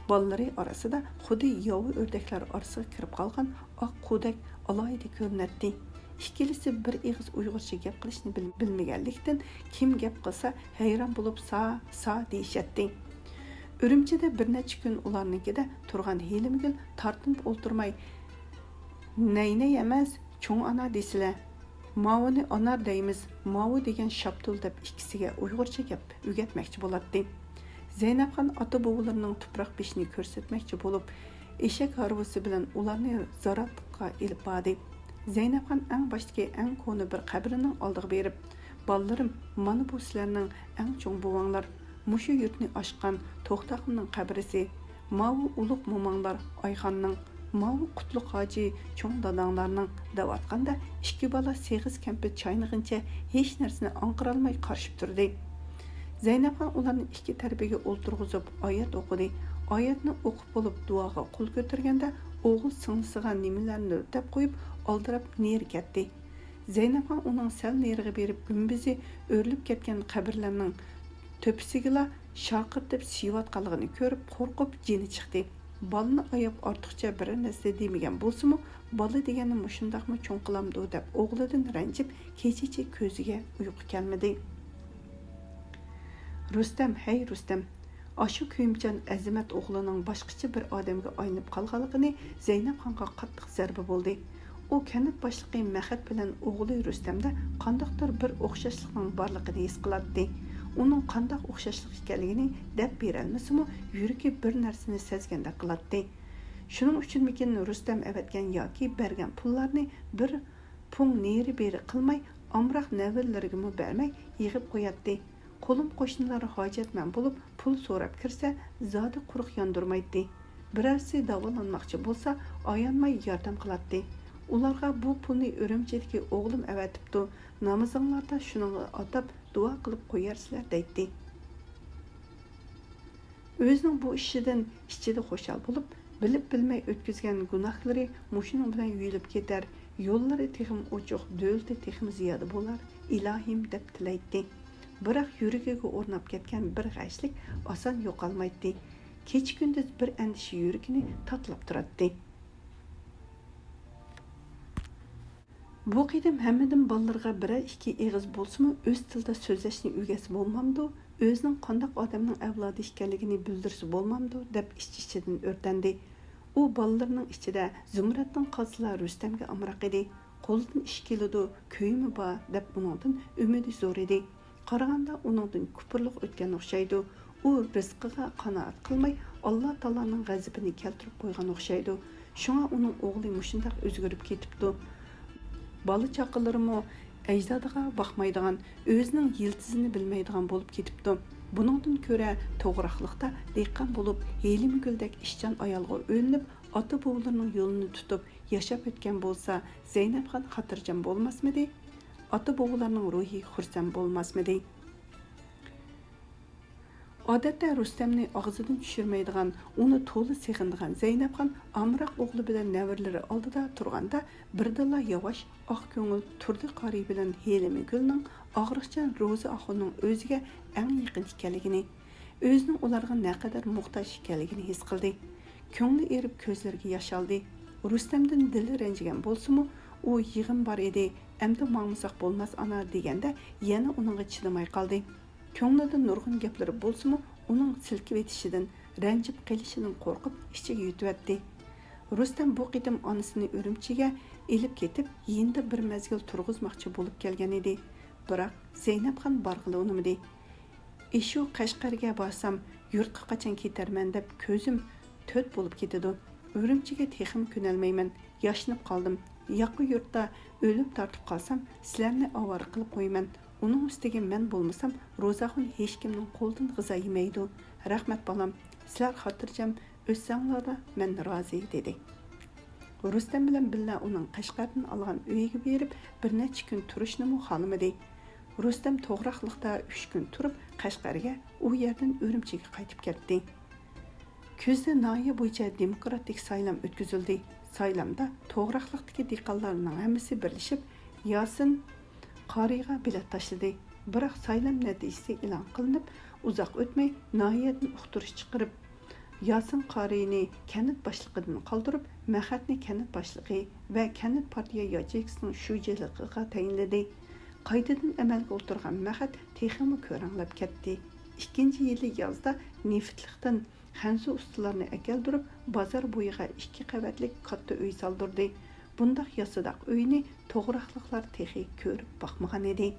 بالىلىرى ئارىسىدا خۇددى ياۋا ئۆردەكلەر ئارىسىغا كىرىپ قالغان ئاق قۇدەك ئالاھىدە كۆرۈنەتتى. ئىككىلىسى بىر ئېغىز ئۇيغۇرچە گەپ قىلىشنى بىل-، بىلمىگەنلىكتىن، كىم گەپ قىلسا ھەيران بولۇپ سا، سا دېيىشەتتى. ئۈرۈمچىدە بىر نەچچە كۈن ئۇلارنىڭكىدە تۇرغان ھېلىمگۈل تارتىنىپ ئولتۇرماي، نەينەي ئەمەس، چوڭ ئانا دېسىلە. ماۋۇنى ئانار دەيمىز، ماۋۇ دېگەن شاپتۇل دەپ ئىككىسىگە ئۇيغۇرچە گەپ ئۆگەتمەكچى بولاتتى. زەينەپخان ئاتا-بوۋىلىرىنىڭ تۇپراق بېشىنى كۆرسەتمەكچى بولۇپ، ئېشەك ھارۋىسى بىلەن ئۇلارنى زاراتلىققا ئېلىپ باردى. زەينەپخان ئەڭ باشتىكى ئەڭ كونا بىر قەبرىنىڭ ئالدىغا بېرىپ، بالىلىرىم، مانا بۇ سىلەرنىڭ ئەڭ چوڭ بوۋاڭلار، مۇشۇ يۇرتنى ئاچقان توختاخۇننىڭ قەبرىسى، ماۋۇ ئۇلۇغ موماڭلار ئايخاننىڭ، ماۋۇ قۇتلۇق ھاجى چوڭ داداڭلارنىڭ دەۋاتقاندا، ئىككى بالا سېغىز كەمپۈت چاينىغىنىچە ھېچ نەرسىنى ئاڭقىرالماي قارىشىپ تۇردى. زەينەپخان ئۇلارنى ئىككى تەرىپىگە ئولتۇرغۇزۇپ ئايەت ئوقۇدى. ئايەتنى ئوقۇپ بولۇپ دۇئاغا قول كۆتۈرگەندە، ئوغۇل سىڭلىسىغا نېمىلەرنىدۇر دەپ قويۇپ، ئالدىراپ نېرى كەتتى. زەينەپخان ئۇنىڭ سەل نېرىغا بېرىپ، گۈمبىزى ئۆرۈلۈپ كەتكەن قەبرىلەرنىڭ تۆپىسىگىلا شارقىرىتىپ سىيىۋاتقانلىقىنى كۆرۈپ، قورقۇپ جېنى چىقتى. بالىنى ئاياپ ئارتۇقچە بىرەر نەرسە دېمىگەن بولسىمۇ، بالا دېگەننى مۇشۇنداقمۇ چوڭ قىلامدۇ دەپ ئوغلىدىن رەنجىپ، كېچىچە كۆزىگە ئۇيقۇ كەلمىدى. رۇستەم، ھەي رۇستەم! ئاشۇ كۆيۈمچان ئەزىمەت ئوغلىنىڭ باشقىچە بىر ئادەمگە ئايلىنىپ قالغانلىقىنى زەينەپخانغا قاتتىق زەربە بولدى. ئۇ كەنت باشلىقى مەخەت بىلەن ئوغلى رۇستەمدە قانداقتۇر بىر ئوخشاشلىقنىڭ بارلىقىنى ھېس قىلاتتى. ئۇنىڭ قانداق ئوخشاشلىق ئىكەنلىكىنى دەپ بېرەلمىسىمۇ، يۈرىكى بىر نەرسىنى سەزگەندەك قىلاتتى. شۇنىڭ ئۈچۈنمىكىن، رۇستەم ئەۋەتكەن ياكى بەرگەن پۇللارنى بىر پۇڭ نېرى-بېرى قىلماي، ئامراق نەۋرىلىرىگىمۇ بەرمەي يىغىپ قوياتتى. قولۇم-قوشنىلار ھاجەتمەن بولۇپ پۇل سوراپ كىرسە، زادى قۇرۇق ياندۇرمايتتى. بىرەرسى داۋالانماقچى بولسا، ئايانماي ياردەم قىلاتتى. ئۇلارغا بۇ پۇلنى ئۈرۈمچىدىكى ئوغلۇم ئەۋەتىپتۇ، نامىزىڭلاردا شۇنىڭغا ئاتاپ دۇئا قىلىپ قويارسىلەر دەيتتى. ئۆزىنىڭ بۇ ئىشىدىن ئىچىدە خۇشال بولۇپ، بىلىپ بىلمەي ئۆتكۈزگەن گۇناھلىرى مۇشۇنىڭ بىلەن يۇيۇلۇپ كېتەر، يوللىرى تېخىمۇ ئوچۇق، دۆلىتى تېخىمۇ زىيادە بولار، ئىلاھىم، دەپ تىلەيتتى. بىراق يۈرىكىگە ئورناپ كەتكەن بىر غەشلىك ئاسان يوقالمايتتى. كېچە-كۈندۈز بىر ئەندىشە يۈرىكىنى تاتىلاپ تۇراتتى. بۇ قېتىم ھەممىدىن بالىلىرىغا بىرەر ئىككى ئېغىز بولسىمۇ ئۆز تىلىدا سۆزلەشنى ئۆگەتسە بولمامدۇ؟ ئۆزىنىڭ قانداق ئادەمنىڭ ئەۋلادى ئىكەنلىكىنى بىلدۈرسە بولمامدۇ؟ دەپ ئىچ-ئىچىدىن ئۆرتەندى. ئۇ بالىلىرىنىڭ ئىچىدە زۇمرەتنىڭ قالتىسىلا رۇستەمگە ئامراق ئىدى. قولىدىن ئىش كېلىدۇ، كۆيىمۇ بار، دەپ ئۇنىڭدىن ئۈمىدى زور ئىدى. قارىغاندا ئۇنىڭدىن كۇپۇرلۇق ئۆتكەن ئوخشايدۇ. ئۇ رىزقىغا قانائەت قىلماي، ئاللا تائالانىڭ غەزىپىنى كەلتۈرۈپ قويغان ئوخشايدۇ. شۇڭا ئۇنىڭ ئوغلى مۇشۇنداق ئۆزگىرىپ كېتىپتۇ. بالا-چاقىلىرىمۇ ئەجدادىغا باقمايدىغان، ئۆزىنىڭ يىلتىزىنى بىلمەيدىغان بولۇپ كېتىپتۇ. بۇنىڭدىن كۆرە توغراقلىقتا دېھقان بولۇپ، ھېلىمۇ گۈلدەك ئىشچان ئايالغا ئۆيلىنىپ، ئاتا-بوۋىلىرىنىڭ يولىنى تۇتۇپ ياشاپ ئۆتكەن بولسا، زەينەپخان خاتىرجەم بولماسمىدى؟ ئاتا-بوۋىلارنىڭ روھى خۇرسەن بولماسمىدى؟ ئادەتتە رۇستەمنى ئاغزىدىن چۈشۈرمەيدىغان، ئۇنى تولا سېغىنىدىغان زەينەپخان ئامراق ئوغلى بىلەن نەۋرىلىرى ئالدىدا تۇرغاندا، بىردىنلا ياۋاش، ئاق كۆڭۈل تۇردى قارى بىلەن ھېلىمە گۈلنىڭ ئاغرىقچان روزى ئاخۇننىڭ ئۆزىگە ئەڭ يېقىن ئىكەنلىكىنى، ئۆزىنىڭ ئۇلارغا نەقەدەر موھتاج ئىكەنلىكىنى ھېس قىلدى. كۆڭلى ئېرىپ، كۆزلىرىگە ياش ئالدى. رۇستەمدىن دىلى رەنجىگەن بولسىمۇ، ئۇ يىغىن بار ئىدى، ئەمدى ماڭمىساق بولماس ئانا، دېگەندە يەنە ئۇنىڭغا چىدىماي قالدى. كۆڭلىدە نۇرغۇن گەپلىرى بولسىمۇ، ئۇنىڭ سىلكىۋېتىشىدىن، رەنجىپ قېلىشىدىن قورقۇپ ئىچىگە يۇتۇۋەتتى. رۇستەم بۇ قېتىم ئانىسىنى ئۈرۈمچىگە ئېلىپ كېتىپ، يېنىدا بىر مەزگىل تۇرغۇزماقچى بولۇپ كەلگەن ئىدى. بىراق زەينەپخان بارغىلى ئۇنىمىدى. ئېشۇ قەشقەرگە بارسام، يۇرتقا قاچان كېتەرمەن دەپ كۆزۈم تۆت بولۇپ كېتىدۇ. ئۈرۈمچىگە تېخىمۇ كۆنەلمەيمەن. ياشىنىپ قالدىم. ياقا يۇرتتا ئۆلۈم تارتىپ قالسام، سىلەرنى ئاۋارە قىلىپ قويىمەن. ئۇنىڭ ئۈستىگە مەن بولمىسام، روزاخۇن ھېچكىمنىڭ قولىدىن غىزا يېمەيدۇ. رەھمەت، بالام. سىلەر خاتىرجەم ئۆتسەڭلارلا مەن رازى، دېدى. رۇستەم بىلەن بىللە ئۇنىڭ قەشقەردىن ئالغان ئۆيىگە بېرىپ، بىر نەچچە كۈن تۇرۇشنىمۇ خالىمىدى. رۇستەم توغراقلىقتا ئۈچ كۈن تۇرۇپ، قەشقەرگە، ئۇ يەردىن ئۈرۈمچىگە قايتىپ كەتتى. كۈزدە ناھىيە بويىچە دېموكراتىك سايلام ئۆتكۈزۈلدى. سايلامدا توغراقلىقتىكى دېھقانلارنىڭ ھەممىسى بىرلىشىپ، ياسىن قارىيغا بېلەت تاشلىدى. بىراق سايلام نەتىجىسى ئېلان قىلىنىپ ئۇزاق ئۆتمەي، ناھىيەدىن ئۇقتۇرۇش چىقىرىپ، ياسىن قارىينى كەنت باشلىقىدىن قالدۇرۇپ، مەخەتنى كەنت باشلىقى ۋە كەنت پارتىيە ياچېيكىسىنىڭ شۇجىلىقىغا تەيىنلىدى. قايتىدىن ئەمەلگە ئولتۇرغان مەخەت تېخىمۇ كۆرەڭلەپ كەتتى. ئىككىنچى يىلى يازدا نېفىتلىقتىن خەنزۇ ئۇستىلارنى ئەكەلدۈرۈپ، بازار بويىغا ئىككى قەۋەتلىك كاتتا ئۆي سالدۇردى. بۇنداق ياسىداق ئۆينى توغراقلىقلار تېخى كۆرۈپ باقمىغان ئىدى.